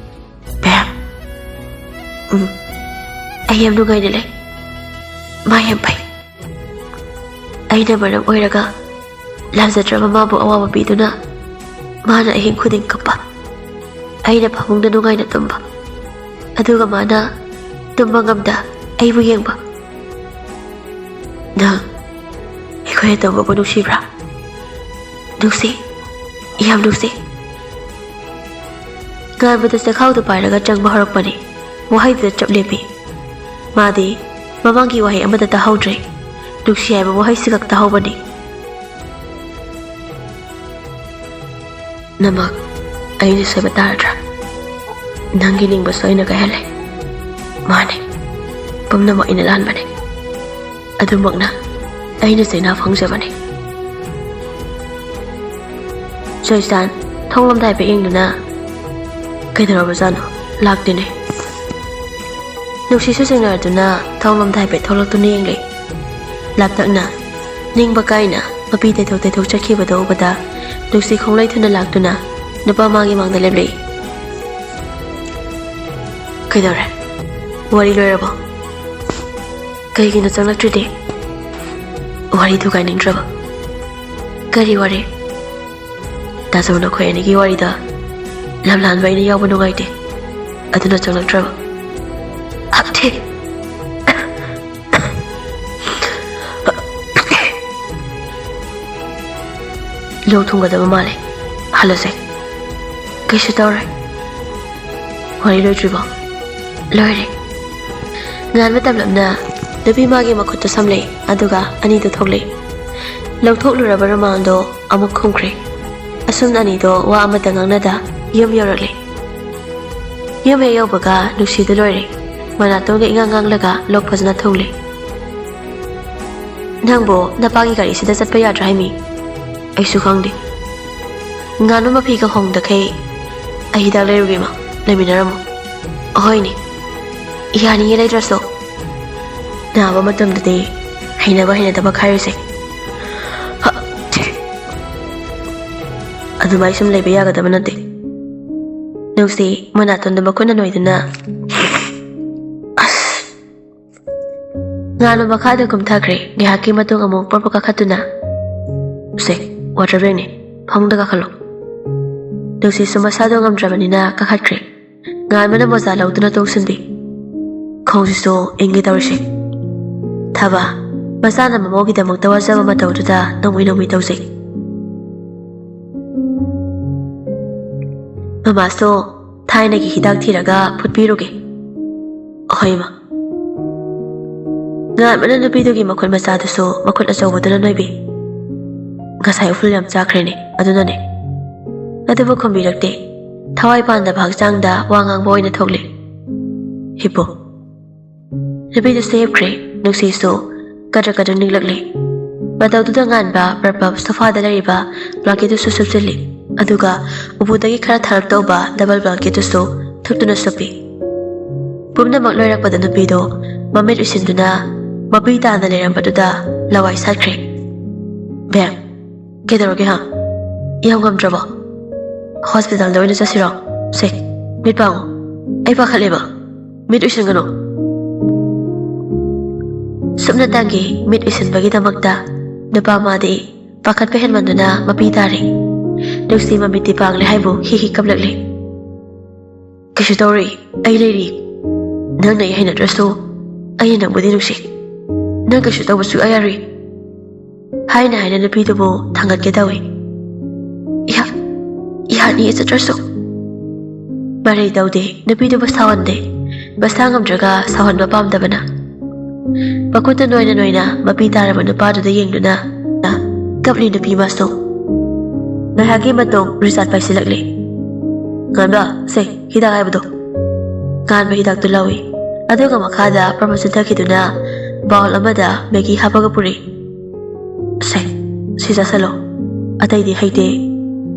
ꯕꯦꯝ, ꯎꯝ, ꯑꯩ ꯌꯥꯝ ꯅꯨꯡꯉꯥꯏꯅ ꯂꯩ꯫ ꯃꯥ ꯌꯥꯝ ꯐꯩ꯫ ꯑꯩꯅ ꯃꯔꯝ ꯑꯣꯏꯔꯒ ꯂꯥꯟꯖꯗ꯭ꯔꯕ ꯃꯥꯕꯨ ꯑꯋꯥꯕ ꯄꯤꯗꯨꯅ ꯃꯥꯅ ꯑꯍꯤꯡ ꯈꯨꯗꯤꯡ ꯀꯞꯄ꯫ ꯑꯩꯅ ꯐꯃꯨꯡꯗ ꯅꯨꯡꯉꯥꯏꯅ ꯇꯨꯝꯕ꯫ ꯑꯗꯨꯒ ꯃꯥꯅ ꯇꯨꯝꯕ ꯉꯝꯗ ꯑꯩꯕꯨ ꯌꯦꯡꯕ꯫ ꯅꯪ ꯑꯩꯈꯣꯏ ꯑꯇꯣꯝꯕꯕꯨ ꯅꯨꯡꯁꯤꯕ꯭ꯔꯥ? ꯅꯨꯡꯁꯤ, ꯌꯥꯝ ꯅꯨꯡꯁꯤ꯫ ꯉꯥꯟꯕꯗ ꯆꯦꯈꯥꯎꯗꯨ ꯄꯥꯏꯔꯒ ꯆꯪꯕ ꯍꯧꯔꯛꯄꯅꯤ꯫ ꯋꯥꯍꯩꯗꯨꯗ ꯆꯞ ꯂꯦꯞꯄꯤ꯫ ꯃꯥꯗꯤ ꯃꯃꯥꯡꯒꯤ ꯋꯥꯍꯩ ꯑꯃꯠꯇ ꯇꯥꯍꯧꯗ꯭ꯔꯦ꯫ ꯅꯨꯡꯁꯤ ꯍꯥꯏꯕ ꯋꯥꯍꯩꯁꯤꯈꯛ ꯇꯥꯍꯧꯕꯅꯤ꯫ ꯅꯃꯛ ꯑꯩꯅ ꯁꯣꯏꯕ ꯇꯥꯔꯗ꯭ꯔꯥ? ꯅꯪꯒꯤ ꯅꯤꯡꯕꯁꯨ ꯑꯩꯅ ꯀꯥꯏꯍꯜꯂꯦ꯫ ꯃꯥꯅꯦ, ꯄꯨꯝꯅꯃꯛ ꯑꯩꯅ ꯂꯥꯟꯕꯅꯦ꯫ ꯑꯗꯨꯃꯛꯅ ꯑꯩꯅ ꯆꯩꯅꯥ ꯐꯪꯖꯕꯅꯦ꯫ ꯖꯣꯏꯁꯥꯟ ꯊꯣꯡꯂꯣꯝꯗ ꯍꯥꯏꯐꯦꯠ ꯌꯦꯡꯗꯨꯅ, "ꯀꯩꯗꯧꯔꯕꯖꯥꯠꯅꯣ? ꯂꯥꯛꯇꯦꯅꯦ?" ꯅꯨꯡꯁꯤꯁꯨ ꯆꯤꯡꯅꯔꯗꯨꯅ ꯊꯣꯡꯂꯣꯝꯗ ꯍꯥꯏꯐꯦꯠ ꯊꯣꯛꯂꯛꯇꯨꯅ ꯌꯦꯡꯂꯦ꯫ ꯂꯥꯞꯇꯛꯅ ꯅꯤꯡꯕ ꯀꯥꯏꯅ ꯃꯄꯤ ꯇꯩꯊꯣꯛ ꯇꯩꯊꯣꯛ ꯆꯠꯈꯤꯕꯗꯨ ꯎꯕꯗ ꯅꯨꯡꯁꯤ ꯈꯣꯡꯂꯩ ꯊꯨꯅ ꯂꯥꯛꯇꯨꯅ ꯅꯨꯄꯥ ꯃꯥꯒꯤ ꯃꯥꯡꯗ ꯂꯦꯞꯂꯛꯏ꯫ "ꯀꯩꯗꯧꯔꯦ? ꯋꯥꯔꯤ ꯂꯣꯏꯔꯕꯣ? ꯀꯩꯒꯤꯅꯣ ꯆꯪꯂꯛꯇ꯭ꯔꯤꯗꯤ?" "ꯋꯥꯔꯤ ꯊꯨꯒꯥꯏꯅꯤꯡꯗ꯭ꯔꯕ?" "ꯀꯔꯤ ꯋꯥꯔꯤ?" "ꯇꯥꯖꯧ, ꯅꯈꯣꯏ ꯑꯅꯤꯒꯤ ꯋꯥꯔꯤꯗ ꯂꯝꯂꯥꯟꯕ ꯑꯩꯅ ꯌꯥꯎꯕ ꯅꯨꯡꯉꯥꯏꯇꯦ, ꯑꯗꯨꯅ ꯆꯪꯂꯛꯇ꯭ꯔꯕ꯫" "ꯑꯞꯊꯦ!" "ꯂꯣꯛ ꯊꯨꯡꯒꯗꯕ ꯃꯥꯜꯂꯦ, ꯍꯜꯂꯁꯦ꯫" "ꯀꯩꯁꯨ ꯇꯧꯔꯣꯏ꯫" "ꯋꯥꯔꯤ ꯂꯣꯏꯗ꯭ꯔꯤꯕꯣ?" "ꯂꯣꯏꯔꯦ꯫" ꯉꯥꯟꯕ ꯇꯞꯂꯞꯅ ꯅꯨꯄꯤ ꯃꯥꯒꯤ ꯃꯈꯨꯠꯇꯨ ꯁꯝꯂꯛꯏ, ꯑꯗꯨꯒ ꯑꯅꯤꯗꯨ ꯊꯣꯛꯂꯛꯏ꯫ ꯂꯧꯊꯣꯛꯂꯨꯔꯕ ꯔꯨꯃꯥꯜꯗꯣ ꯑꯃꯨꯛ ꯈꯨꯝꯈ꯭ꯔꯦ꯫ ꯑꯁꯨꯝꯅ ꯑꯅꯤꯗꯣ ꯋꯥ ꯑꯃꯠꯇ ꯉꯥꯡꯅꯗ ꯌꯨꯝ ꯌꯧꯔꯛꯂꯦ꯫ ꯌꯨꯝ ꯍꯦꯛ ꯌꯧꯕꯒ ꯅꯨꯡꯁꯤꯗꯨ ꯂꯣꯏꯔꯦ꯫ ꯃꯅꯥꯇꯣꯟꯒ ꯏꯉꯥꯡ ꯉꯥꯡꯂꯒ ꯂꯣꯛ ꯐꯖꯅ ꯊꯨꯡꯂꯦ꯫ "ꯅꯪꯕꯨ ꯅꯄꯥꯒꯤ ꯒꯥꯔꯤꯁꯤꯗ ꯆꯠꯄ ꯌꯥꯗ꯭ꯔꯥ ꯍꯥꯏꯃꯤ?" ꯑꯩꯁꯨ ꯈꯪꯗꯦ꯫ ꯉꯥꯟꯕ ꯃꯐꯤ ꯀꯪꯍꯣꯡꯗꯈꯩ ꯑꯩ ꯍꯤꯗꯥꯛ ꯂꯩꯔꯨꯒꯦ ꯏꯃꯥ, ꯂꯩꯃꯤꯟꯅꯔꯝꯃꯣ꯫ ꯑꯍꯣꯏꯅꯦ, ꯌꯥꯅꯤꯌꯦ, ꯂꯩꯗ꯭ꯔꯁꯨ꯫ ꯅꯥꯕ ꯃꯇꯝꯗꯗꯤ ꯍꯩꯅꯕ ꯍꯩꯅꯗꯕ ꯈꯥꯏꯔꯨꯁꯦ꯫ ꯍ, ꯊꯤ꯫ ꯑꯗꯨꯃꯥꯏ ꯁꯨꯝ ꯂꯩꯕ ꯌꯥꯒꯗꯕ ꯅꯠꯇꯦ꯫ ꯅꯨꯡꯁꯤ ꯃꯅꯥꯇꯣꯟꯗ ꯃꯈꯨꯠꯅ ꯅꯣꯏꯗꯨꯅ, ꯑꯁ꯫ ꯉꯥꯟꯕ ꯃꯈꯥꯗ ꯀꯨꯝꯊꯈ꯭ꯔꯦ꯫ ꯉꯥꯏꯍꯥꯛꯀꯤ ꯃꯇꯨꯡ ꯑꯃꯨꯛ ꯄ꯭ꯔꯞ ꯄ꯭ꯔꯞ ꯀꯥꯈꯠꯇꯨꯅ, "ꯁꯦ, ꯋꯥꯇꯔ ꯕꯦꯒꯅꯦ, ꯐꯃꯨꯡꯗ ꯀꯥꯈꯠꯂꯣ"꯫ ꯅꯨꯡꯁꯤꯠꯁꯨ ꯃꯁꯥꯗꯣ ꯉꯝꯗ꯭ꯔꯕꯅꯤꯅ ꯀꯥꯈꯠꯈ꯭ꯔꯦ꯫ ꯉꯥꯟꯕꯅ ꯃꯣꯖꯥ ꯂꯧꯗꯨꯅ ꯇꯣꯡꯁꯤꯟꯕꯤ꯫ ꯈꯣꯡꯁꯤꯁꯨ ꯏꯪꯒꯦ ꯇꯧꯔꯤꯁꯦ꯫ ꯊꯕ, ꯃꯆꯥꯅ ꯃꯃꯧꯒꯤꯗꯃꯛꯇ ꯋꯥꯖꯕ ꯃꯇꯧꯗꯨꯗ ꯅꯣꯡꯃꯤ ꯅꯣꯡꯃꯤ ꯇꯧꯖꯩ꯫ ꯃꯃꯥꯁꯨ ꯊꯥꯏꯅꯒꯤ ꯍꯤꯗꯥꯛ ꯊꯤꯔꯒ ꯐꯨꯠꯄꯤꯔꯨꯒꯦ꯫ ꯍꯣꯏ, ꯏꯃꯥ꯫ ꯉꯥꯟꯕꯅ ꯅꯨꯄꯤꯗꯨꯒꯤ ꯃꯈꯨꯠ ꯃꯆꯥꯗꯨꯁꯨ ꯃꯈꯨꯠ ꯑꯆꯧꯕꯗꯨꯅ ꯅꯣꯏꯕꯤ꯫ "ꯉꯁꯥꯏ ꯎꯐꯨꯜ ꯌꯥꯝ ꯆꯥꯈ꯭ꯔꯦꯅꯦ, ꯑꯗꯨꯅꯅꯦ"꯫ ꯑꯗꯨꯕꯨ ꯈꯨꯝꯕꯤꯔꯛꯇꯦ꯫ ꯊꯋꯥꯏ ꯄꯥꯟꯗꯕ ꯍꯛꯆꯥꯡꯗ ꯋꯥ ꯉꯥꯡꯕ ꯑꯣꯏꯅ ꯊꯣꯛꯂꯦ꯫ "ꯍꯤꯞꯄꯣ"꯫ ꯅꯨꯄꯤꯗꯨꯁꯨ ꯍꯤꯞꯈ꯭ꯔꯦ꯫ ꯅꯨꯡꯁꯤꯁꯨ ꯀꯗ꯭ꯔꯛ ꯀꯗ꯭ꯔꯛ ꯅꯤꯛꯂꯛꯂꯦ꯫ ꯃꯇꯧꯗꯨꯗ ꯉꯥꯟꯕ ꯄ꯭ꯔꯞ ꯄ꯭ꯔꯞ ꯁꯣꯐꯥꯗ ꯂꯩꯔꯤꯕ ꯕ꯭ꯂꯥꯡꯀꯦꯠꯇꯨꯁꯨ ꯁꯨꯞꯆꯤꯜꯂꯤ꯫ ꯑꯗꯨꯒ ꯎꯄꯨꯗꯒꯤ ꯈꯔ ꯊꯥꯔꯞ ꯇꯧꯕ ꯗꯕꯜ ꯕ꯭ꯂꯥꯡꯀꯦꯠꯇꯨꯁꯨ ꯊꯨꯞꯇꯨꯅ ꯁꯨꯞꯄꯤ꯫ ꯄꯨꯝꯅꯃꯛ ꯂꯣꯏꯔꯛꯄꯗ ꯅꯨꯄꯤꯗꯣ ꯃꯃꯤꯠ ꯎꯏꯁꯤꯟꯗꯨꯅ ꯃꯄꯤ ꯇꯥꯅ ꯂꯩꯔꯝꯕꯗꯨꯗ ꯂꯋꯥꯏ ꯁꯥꯠꯈ꯭ꯔꯦ꯫ "ꯕꯦꯝ, ꯀꯩꯗꯧꯔꯒꯦ, ꯍꯥ? ꯌꯥꯝ ꯉꯝꯗ꯭ꯔꯕꯣ? ꯍꯣꯁꯄꯤꯇꯥꯜꯗ ꯑꯣꯏꯅ ꯆꯠꯁꯤꯔꯣ? ꯁꯦ, ꯃꯤꯠ ꯄꯥꯡꯉꯣ꯫ ꯑꯩ ꯄꯥꯈꯠꯂꯦꯕ꯫ ꯃꯤꯠ ꯎꯏꯁꯤꯟꯒꯅꯨ"꯫ ꯁꯨꯞꯅꯇꯪꯒꯤ ꯃꯤꯠ ꯎꯏꯁꯤꯟꯕꯒꯤꯗꯃꯛꯇ ꯅꯨꯄꯥ ꯃꯥꯗꯤ ꯄꯥꯈꯠꯄ ꯍꯦꯟꯃꯟꯗꯨꯅ ꯃꯄꯤ ꯇꯥꯔꯦ꯫ ꯅꯨꯡꯁꯤ ꯃꯃꯤꯠꯇꯤ ꯄꯥꯡꯂꯦ ꯍꯥꯏꯕꯨ ꯍꯤ ꯍꯤ ꯀꯞꯂꯛꯂꯦ꯫ "ꯀꯩꯁꯨ ꯇꯧꯔꯣꯏ, ꯑꯩ ꯂꯩꯔꯤ꯫ ꯅꯪꯅ ꯑꯩ ꯍꯩꯅꯗ꯭ꯔꯁꯨ ꯑꯩꯅ ꯅꯪꯕꯨꯗꯤ ꯅꯨꯡꯁꯤ꯫ ꯅꯪ ꯀꯩꯁꯨ ꯇꯧꯕ ꯁꯨꯛꯌꯥ ꯌꯥꯔꯣꯏ"꯫ ꯍꯥꯏꯅ ꯍꯥꯏꯅ ꯅꯨꯄꯤꯗꯨꯕꯨ ꯊꯥꯡꯒꯠꯀꯦ ꯇꯧꯏ꯫ "ꯏꯍꯥ, ꯏꯍꯥꯟ ꯏꯍꯦ ꯆꯠꯇ꯭ꯔꯁꯨ"꯫ ꯃꯔꯩ ꯇꯧꯗꯦ, ꯅꯨꯄꯤꯗꯨꯕꯨ ꯁꯥꯎꯍꯟꯗꯦ꯫ ꯃꯁꯥ ꯉꯝꯗ꯭ꯔꯒ ꯁꯥꯎꯍꯟꯕ ꯄꯥꯝꯗꯕꯅ꯫ ꯃꯈꯨꯠꯇ ꯅꯣꯏꯅ ꯅꯣꯏꯅ ꯃꯄꯤ ꯇꯥꯔꯕ ꯅꯨꯄꯥꯗꯨꯗ ꯌꯦꯡꯗꯨꯅ ꯀꯞꯂꯤ ꯅꯨꯄꯤ ꯃꯥꯁꯨ꯫ ꯉꯥꯏꯍꯥꯛꯀꯤ ꯃꯇꯨꯡ ꯔꯤꯆꯥꯔꯗ ꯄꯥꯏꯁꯤꯜꯂꯛꯂꯦ꯫ "ꯉꯥꯟꯕ, ꯁꯦ, ꯍꯤꯗꯥꯛ ꯍꯥꯏꯕꯗꯣ"꯫ ꯉꯥꯟꯕ ꯍꯤꯗꯥꯛꯇꯨ ꯂꯧꯏ꯫ ꯑꯗꯨꯒ ꯃꯈꯥꯗ ꯄ꯭ꯔꯃꯣꯠ ꯆꯤꯟꯊꯈꯤꯗꯨꯅ ꯕꯥꯎꯜ ꯑꯃꯗ ꯃꯦꯒꯤ ꯍꯥꯞꯄꯒ ꯄꯨꯔꯛꯏ꯫ "ꯁꯦ, ꯁꯤ ꯆꯥꯁꯤꯜꯂꯣ"꯫ ꯑꯇꯩꯗꯤ ꯍꯩꯇꯦ,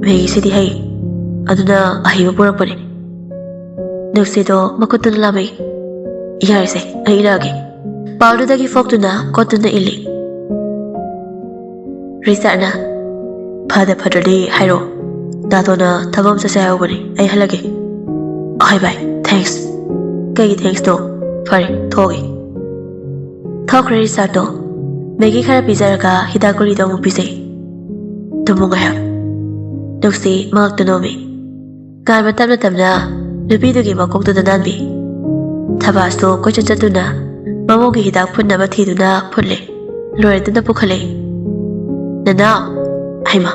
ꯃꯦꯒꯤꯁꯤꯗꯤ ꯍꯩ꯫ ꯑꯗꯨꯅ ꯑꯍꯩꯕ ꯄꯨꯔꯛꯄꯅꯦ꯫ ꯅꯨꯡꯁꯤꯗꯣ ꯃꯈꯨꯠꯇꯨꯅ ꯂꯥꯝꯃꯛꯏ꯫ ꯌꯥꯔꯦꯁꯦ, ꯑꯩ ꯏꯜꯂꯛꯑꯒꯦ꯫ ꯄꯥꯎꯗꯨꯗꯒꯤ ꯐꯣꯛꯇꯨꯅ ꯀꯣꯠꯇꯨꯅ ꯏꯜꯂꯤ꯫ ꯔꯤꯆꯥꯔꯗꯅ, "ꯐꯗ ꯐꯠꯇ꯭ꯔꯗꯤ ꯍꯥꯏꯔꯛꯑꯣ꯫ ꯗꯥꯇꯣꯅ ꯊꯕꯛ ꯑꯃ ꯆꯠꯁꯦ ꯍꯥꯏꯍꯧꯕꯅꯤ, ꯑꯩ ꯍꯜꯂꯒꯦ꯫" "ꯑꯍꯣꯏ ꯚꯥꯏ, ꯊꯦꯡꯛꯁ꯫" "ꯀꯩꯒꯤ ꯊꯦꯡꯛꯁꯅꯣ? ꯐꯔꯦ, ꯊꯣꯛꯑꯒꯦ꯫" ꯊꯣꯛꯈ꯭ꯔꯦ ꯔꯤꯆꯥꯔꯗꯇꯣ꯫ ꯃꯦꯒꯤ ꯈꯔ ꯄꯤꯖꯔꯒ ꯍꯤꯗꯥꯛ ꯒꯨꯂꯤꯗꯣ ꯑꯃꯨꯛ ꯄꯤꯖꯩ꯫ "ꯇꯨꯝꯃꯨ ꯉꯥꯏꯍꯥꯛ꯫" ꯅꯨꯡꯁꯤ ꯃꯉꯛꯇ ꯅꯣꯝꯃꯤ꯫ ꯉꯥꯟꯕ ꯇꯞꯅ ꯇꯞꯅ ꯅꯨꯄꯤꯗꯨꯒꯤ ꯃꯀꯣꯛꯇꯨꯗ ꯅꯥꯟꯕꯤ꯫ ꯊꯕꯥꯁꯇꯣ ꯀꯣꯏꯆꯠ ꯆꯠꯇꯨꯅ ꯃꯃꯧꯒꯤ ꯍꯤꯗꯥꯛ ꯐꯨꯠꯅꯕ ꯊꯤꯗꯨꯅ ꯐꯨꯠꯂꯦ꯫ ꯂꯣꯏꯔꯗꯨꯅ ꯄꯨꯈꯠꯂꯦ꯫ "ꯅꯅꯥꯎ!" "ꯍꯩꯃꯥ,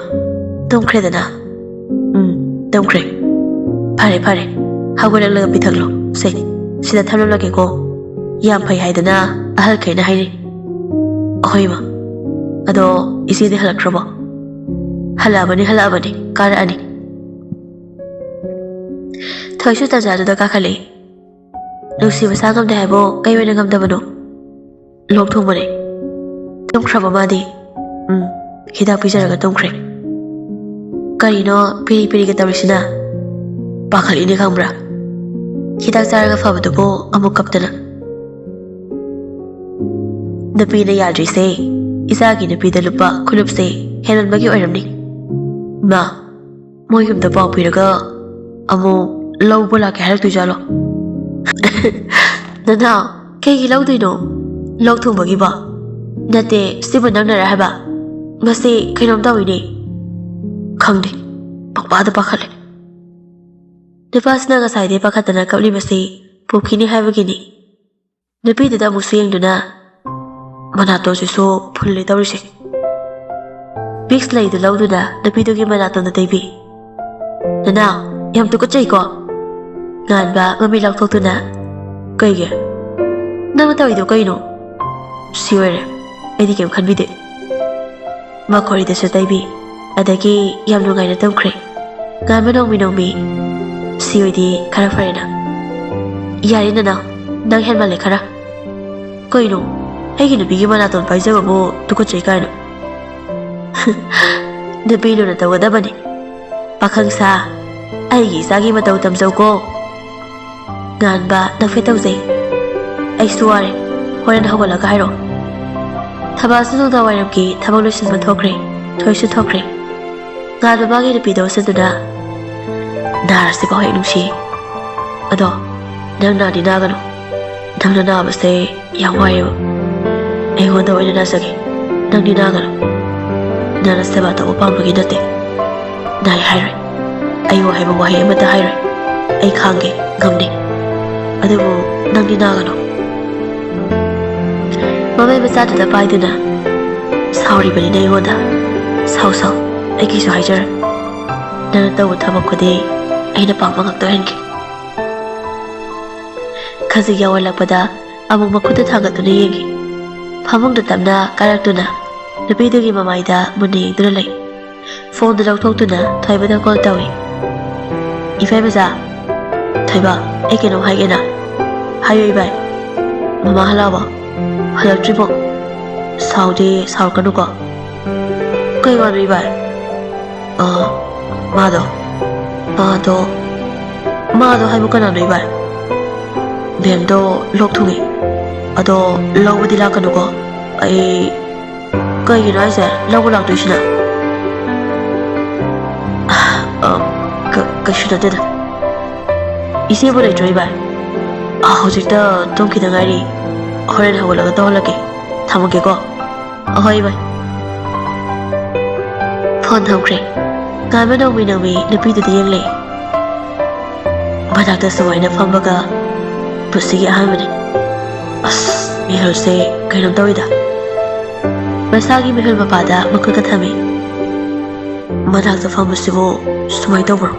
ꯇꯨꯝꯈ꯭ꯔꯦꯗꯅ?" "ꯎꯝ, ꯇꯨꯝꯈ꯭ꯔꯦ꯫" "ꯐꯔꯦ, ꯐꯔꯦ꯫ ꯍꯧꯒꯠꯂꯛꯂꯒ ꯄꯤꯊꯛꯂꯣ꯫ ꯁꯦ, ꯁꯤꯗ ꯊꯝꯂꯝꯂꯒꯦꯀꯣ꯫ ꯌꯥꯝ ꯐꯩ ꯍꯥꯏꯗꯅ ꯑꯍꯜꯈꯩꯅ ꯍꯥꯏꯅꯩ꯫" "ꯑꯍꯣꯏ, ꯏꯃꯥ꯫ ꯑꯗꯣ ꯏꯆꯦꯗꯤ ꯍꯜꯂꯛꯈ꯭ꯔꯕꯣ?" "ꯍꯜꯂꯛꯑꯕꯅꯤ, ꯍꯜꯂꯛꯑꯕꯅꯤ꯫ ꯀꯥꯔꯛꯑꯅꯤ꯫" ꯊꯣꯏꯁꯨ ꯇꯟꯖꯥꯗꯨꯗ ꯀꯥꯈꯠꯂꯛꯏ꯫ "ꯅꯨꯡꯁꯤ ꯃꯁꯥ ꯉꯝꯗꯦ ꯍꯥꯏꯕꯣ, ꯀꯩ ꯑꯣꯏꯅ ꯉꯝꯗꯕꯅꯣ?" "ꯂꯣꯛ ꯊꯨꯡꯕꯅꯦ꯫" "ꯇꯨꯝꯈ꯭ꯔꯕꯣ ꯃꯥꯗꯤ?" "ꯎꯝ, ꯍꯤꯗꯥꯛ ꯄꯤꯖꯔꯒ ꯇꯨꯝꯈ꯭ꯔꯦ꯫" "ꯀꯔꯤꯅꯣ ꯄꯤꯔꯤ ꯄꯤꯔꯤꯒ ꯇꯧꯔꯤꯁꯤꯅ?" "ꯄꯥꯈꯠꯂꯤꯅꯦ ꯈꯪꯕ꯭ꯔꯥ? ꯍꯤꯗꯥꯛ ꯆꯥꯔꯒ ꯐꯕꯗꯨꯕꯨ ꯑꯃꯨꯛ ꯀꯞꯇꯅ꯫" "ꯅꯨꯄꯤꯅ ꯌꯥꯗ꯭ꯔꯤꯁꯦ, ꯏꯆꯥꯒꯤ ꯅꯨꯄꯤꯗ ꯂꯨꯞꯄ ꯈꯨꯂꯨꯞꯁꯦ ꯍꯦꯟꯃꯟꯕꯒꯤ ꯑꯣꯏꯔꯝꯅꯤ꯫" "ꯃꯥ, ꯃꯣꯏ ꯌꯨꯝꯗ ꯄꯥꯎ ꯄꯤꯔꯒ ꯑꯃꯨꯛ ꯂꯧꯕ ꯂꯥꯛꯀꯦ ꯍꯥꯏꯔꯛꯇꯣꯏꯖꯥꯠꯂꯣ?" "ꯅꯅꯥꯎ, ꯀꯩꯒꯤ ꯂꯧꯗꯣꯏꯅꯣ? ꯂꯣꯛ ꯊꯨꯡꯕꯒꯤꯕꯣ? ꯅꯠꯇꯦ, ꯁꯤꯕꯨ ꯅꯪꯅꯔ ꯍꯥꯏꯕ? ꯃꯁꯤ ꯀꯩꯅꯣꯝ ꯇꯧꯏꯅꯦ꯫ ꯈꯪꯗꯦ, ꯄꯪꯄꯥꯗ ꯄꯥꯈꯠꯂꯦ꯫" ꯅꯨꯄꯥꯁꯤꯅ ꯉꯁꯥꯏꯗꯩ ꯄꯥꯈꯠꯇꯅ ꯀꯞꯂꯤꯕꯁꯤ ꯄꯣꯛꯈꯤꯅꯤ ꯍꯥꯏꯕꯒꯤꯅꯤ꯫ ꯅꯨꯄꯤꯗꯨꯗ ꯑꯃꯨꯛꯁꯨ ꯌꯦꯡꯗꯨꯅ, "ꯃꯅꯥꯇꯣꯟꯁꯤꯁꯨ ꯐꯨꯜꯂꯦ ꯇꯧꯔꯤꯁꯦ꯫" ꯕꯤꯛꯁ ꯂꯩꯗꯨ ꯂꯧꯗꯨꯅ ꯅꯨꯄꯤꯗꯨꯒꯤ ꯃꯅꯥꯇꯣꯟꯗ ꯇꯩꯕꯤ꯫ "ꯅꯅꯥꯎ, ꯌꯥꯝ ꯇꯨꯀꯠꯆꯩꯀꯣ?" ꯉꯥꯟꯕ ꯃꯃꯤꯠ ꯂꯥꯎꯊꯣꯛꯇꯨꯅ, "ꯀꯩꯒꯤ? ꯅꯪꯅ ꯇꯧꯔꯤꯗꯣ ꯀꯩꯅꯣ?" "ꯁꯤ ꯑꯣꯏꯔꯦ, ꯑꯩꯗꯤ ꯀꯩꯝ ꯈꯟꯕꯤꯗꯦ꯫" ꯃꯈꯣꯔꯤꯗꯁꯨ ꯇꯩꯕꯤ꯫ ꯑꯗꯒꯤ ꯌꯥꯝ ꯅꯨꯡꯉꯥꯏꯅ ꯇꯨꯝꯈ꯭ꯔꯦ꯫ ꯉꯥꯟꯕ ꯅꯣꯡꯃꯤ ꯅꯣꯡꯃꯤ, "ꯁꯤ ꯑꯣꯏꯗꯤ ꯈꯔ ꯐꯔꯦꯅ꯫" "ꯌꯥꯔꯦ ꯅꯅꯥꯎ, ꯅꯪ ꯍꯦꯟꯃꯜꯂꯦ ꯈꯔ꯫ ꯀꯩꯅꯣ, ꯑꯩꯒꯤ ꯅꯨꯄꯤꯒꯤ ꯃꯅꯥꯇꯣꯟ ꯄꯥꯏꯖꯕꯕꯨ ꯇꯨꯀꯠꯆꯩ ꯀꯥꯏꯅ?" ꯅꯨꯄꯤ ꯂꯨꯅ ꯇꯧꯒꯗꯕꯅꯤ꯫ ꯄꯥꯈꯪ ꯁꯥ, ꯑꯩꯒꯤ ꯏꯆꯥꯒꯤ ꯃꯇꯧ ꯇꯝꯖꯧꯀꯣ꯫ ꯉꯥꯟꯕ, ꯅꯐꯦꯠ ꯇꯧꯖꯩ꯫ ꯑꯩꯁꯨ ꯋꯥꯔꯦ, ꯍꯣꯔꯦꯟ ꯍꯧꯒꯠꯂꯒ ꯍꯥꯏꯔꯛꯑꯣ꯫ ꯊꯕꯥꯁꯨ ꯅꯨꯡꯗꯥꯡ ꯋꯥꯏꯔꯝꯒꯤ ꯊꯕꯛ ꯂꯣꯏꯁꯤꯟꯕ ꯊꯣꯛꯈ꯭ꯔꯦ, ꯊꯣꯏꯁꯨ ꯊꯣꯛꯈ꯭ꯔꯦ꯫ ꯉꯥꯟꯕ ꯃꯥꯒꯤ ꯅꯨꯄꯤꯗꯣ ꯁꯤꯟꯗꯨꯅ, "ꯅꯥꯔꯁꯤꯐꯥꯎ ꯍꯦꯛ ꯅꯨꯡꯁꯤ꯫ ꯑꯗꯣ ꯅꯪ ꯅꯥꯗꯤ ꯅꯥꯒꯅꯨ꯫ ꯅꯪꯅ ꯅꯥꯕꯁꯦ ꯌꯥꯝ ꯋꯥꯏꯑꯦꯕ꯫ ꯑꯩꯉꯣꯟꯗ ꯑꯣꯏꯅ ꯅꯥꯖꯒꯦ꯫ ꯅꯪꯗꯤ ꯅꯥꯒꯅꯨ꯫ ꯅꯪꯅ ꯁꯦꯕꯥ ꯇꯧꯕ ꯄꯥꯝꯕꯒꯤ ꯅꯠꯇꯦ꯫ ꯅꯥꯏ ꯍꯥꯏꯔꯣꯏ꯫ ꯑꯩꯕꯨ ꯍꯥꯏꯕ ꯋꯥꯍꯩ ꯑꯃꯠꯇ ꯍꯥꯏꯔꯣꯏ꯫ ꯑꯩ ꯈꯥꯡꯒꯦ, ꯉꯝꯅꯤ꯫ ꯑꯗꯨꯕꯨ ꯅꯪꯗꯤ ꯅꯥꯒꯅꯨ꯫" ꯃꯃꯩ ꯃꯆꯥꯗꯨꯗ ꯄꯥꯏꯗꯨꯅ, "ꯁꯥꯎꯔꯤꯕꯅꯤꯅ ꯑꯩꯉꯣꯟꯗ꯫ ꯁꯥꯎ, ꯁꯥꯎ, ꯑꯩꯒꯤꯁꯨ ꯍꯥꯏꯖꯔꯣꯏ꯫ ꯅꯪꯅ ꯇꯧꯕ ꯊꯕꯛ ꯈꯨꯗꯤꯡ ꯑꯩꯅ ꯄꯥꯝꯕ ꯉꯥꯛꯇ ꯑꯣꯏꯍꯟꯒꯦ꯫" ꯈꯖꯤꯛ ꯌꯥꯎꯍꯜꯂꯛꯄꯗ ꯑꯃꯨꯛ ꯃꯈꯨꯠꯇ ꯊꯥꯡꯒꯠꯇꯨꯅ ꯌꯦꯡꯈꯤ꯫ ꯐꯃꯨꯡꯗ ꯇꯞꯅ ꯀꯥꯔꯛꯇꯨꯅ ꯅꯨꯄꯤꯗꯨꯒꯤ ꯃꯃꯥꯏꯗ ꯃꯨꯟꯅ ꯌꯦꯡꯗꯨꯅ ꯂꯩ꯫ ꯐꯣꯟꯗꯨ ꯂꯧꯊꯣꯛꯇꯨꯅ ꯊꯣꯏꯕꯗ ꯀꯣꯜ ꯇꯧꯏ꯫ "ꯏꯐꯥꯏ ꯃꯆꯥ꯫" "ꯊꯣꯏꯕ, ꯑꯩ ꯀꯩꯅꯣꯝ ꯍꯥꯏꯒꯦꯅ꯫" "ꯍꯥꯏꯌꯨ ꯏꯕꯥꯏ꯫" "ꯃꯃꯥ ꯍꯜꯂꯛꯑꯕꯣ?" "ꯍꯜꯂꯛꯇ꯭ꯔꯤꯕꯣ?" "ꯁꯥꯎꯗꯤ ꯁꯥꯎꯔꯛꯀꯅꯨꯀꯣ꯫" "ꯀꯩ ꯋꯥꯅꯣ ꯏꯕꯥꯏ?" "ꯑ, ꯃꯥꯗꯣ, ꯃꯥꯗꯣ, ꯃꯥꯗꯣ ꯍꯥꯏꯕꯨ ꯀꯅꯥꯅꯣ ꯏꯕꯥꯏ?" "ꯃꯦꯝꯗꯣ ꯂꯣꯛ ꯊꯨꯡꯉꯦ꯫ ꯑꯗꯣ ꯂꯧꯕꯗꯤ ꯂꯥꯛꯀꯅꯨꯀꯣ꯫ ꯑꯩ..." "ꯀꯩꯒꯤꯅꯣ ꯍꯥꯏꯁꯦ ꯂꯧꯕ ꯂꯥꯛꯇꯣꯏꯁꯤꯅ?" "ꯑ, ꯀ-, ꯀꯩꯁꯨ ꯅꯠꯇꯦꯗ꯫" "ꯏꯆꯦꯕꯨ ꯂꯩꯇ꯭ꯔꯣ ꯏꯕꯥꯏ?" "ꯑ, ꯍꯧꯖꯤꯛꯇ ꯇꯨꯝꯈꯤꯗ ꯉꯥꯏꯔꯤ꯫ ꯍꯣꯔꯦꯟ ꯍꯧꯒꯠꯂꯒ ꯇꯧꯍꯜꯂꯛꯀꯦ꯫ ꯊꯝꯃꯒꯦꯀꯣ꯫" "ꯑꯍꯣꯏ ꯏꯕꯥꯏ꯫" ꯐꯣꯟ ꯊꯝꯈ꯭ꯔꯦ꯫ ꯉꯥꯟꯕ ꯅꯧꯃꯤ ꯅꯧꯃꯤ ꯅꯨꯄꯤꯗꯨꯗ ꯌꯦꯡꯂꯛꯏ꯫ ꯃꯅꯥꯛꯇ ꯁꯨꯃꯥꯏꯅ ꯐꯝꯕꯒ ꯄꯨꯟꯁꯤꯒꯤ ꯑꯍꯥꯟꯕꯅꯤ꯫ ꯑꯁ, ꯃꯤꯍꯨꯜꯁꯦ ꯀꯩꯅꯣꯝ ꯇꯧꯏꯗ꯫ ꯃꯁꯥꯒꯤ ꯃꯤꯍꯨꯜ ꯃꯄꯥꯗ ꯃꯈꯨꯠꯀ ꯊꯝꯃꯤ꯫ "ꯃꯅꯥꯛꯇ ꯐꯝꯕꯁꯤꯕꯨ ꯁꯨꯃꯥꯏꯅ ꯇꯧꯕ꯭ꯔꯣ?"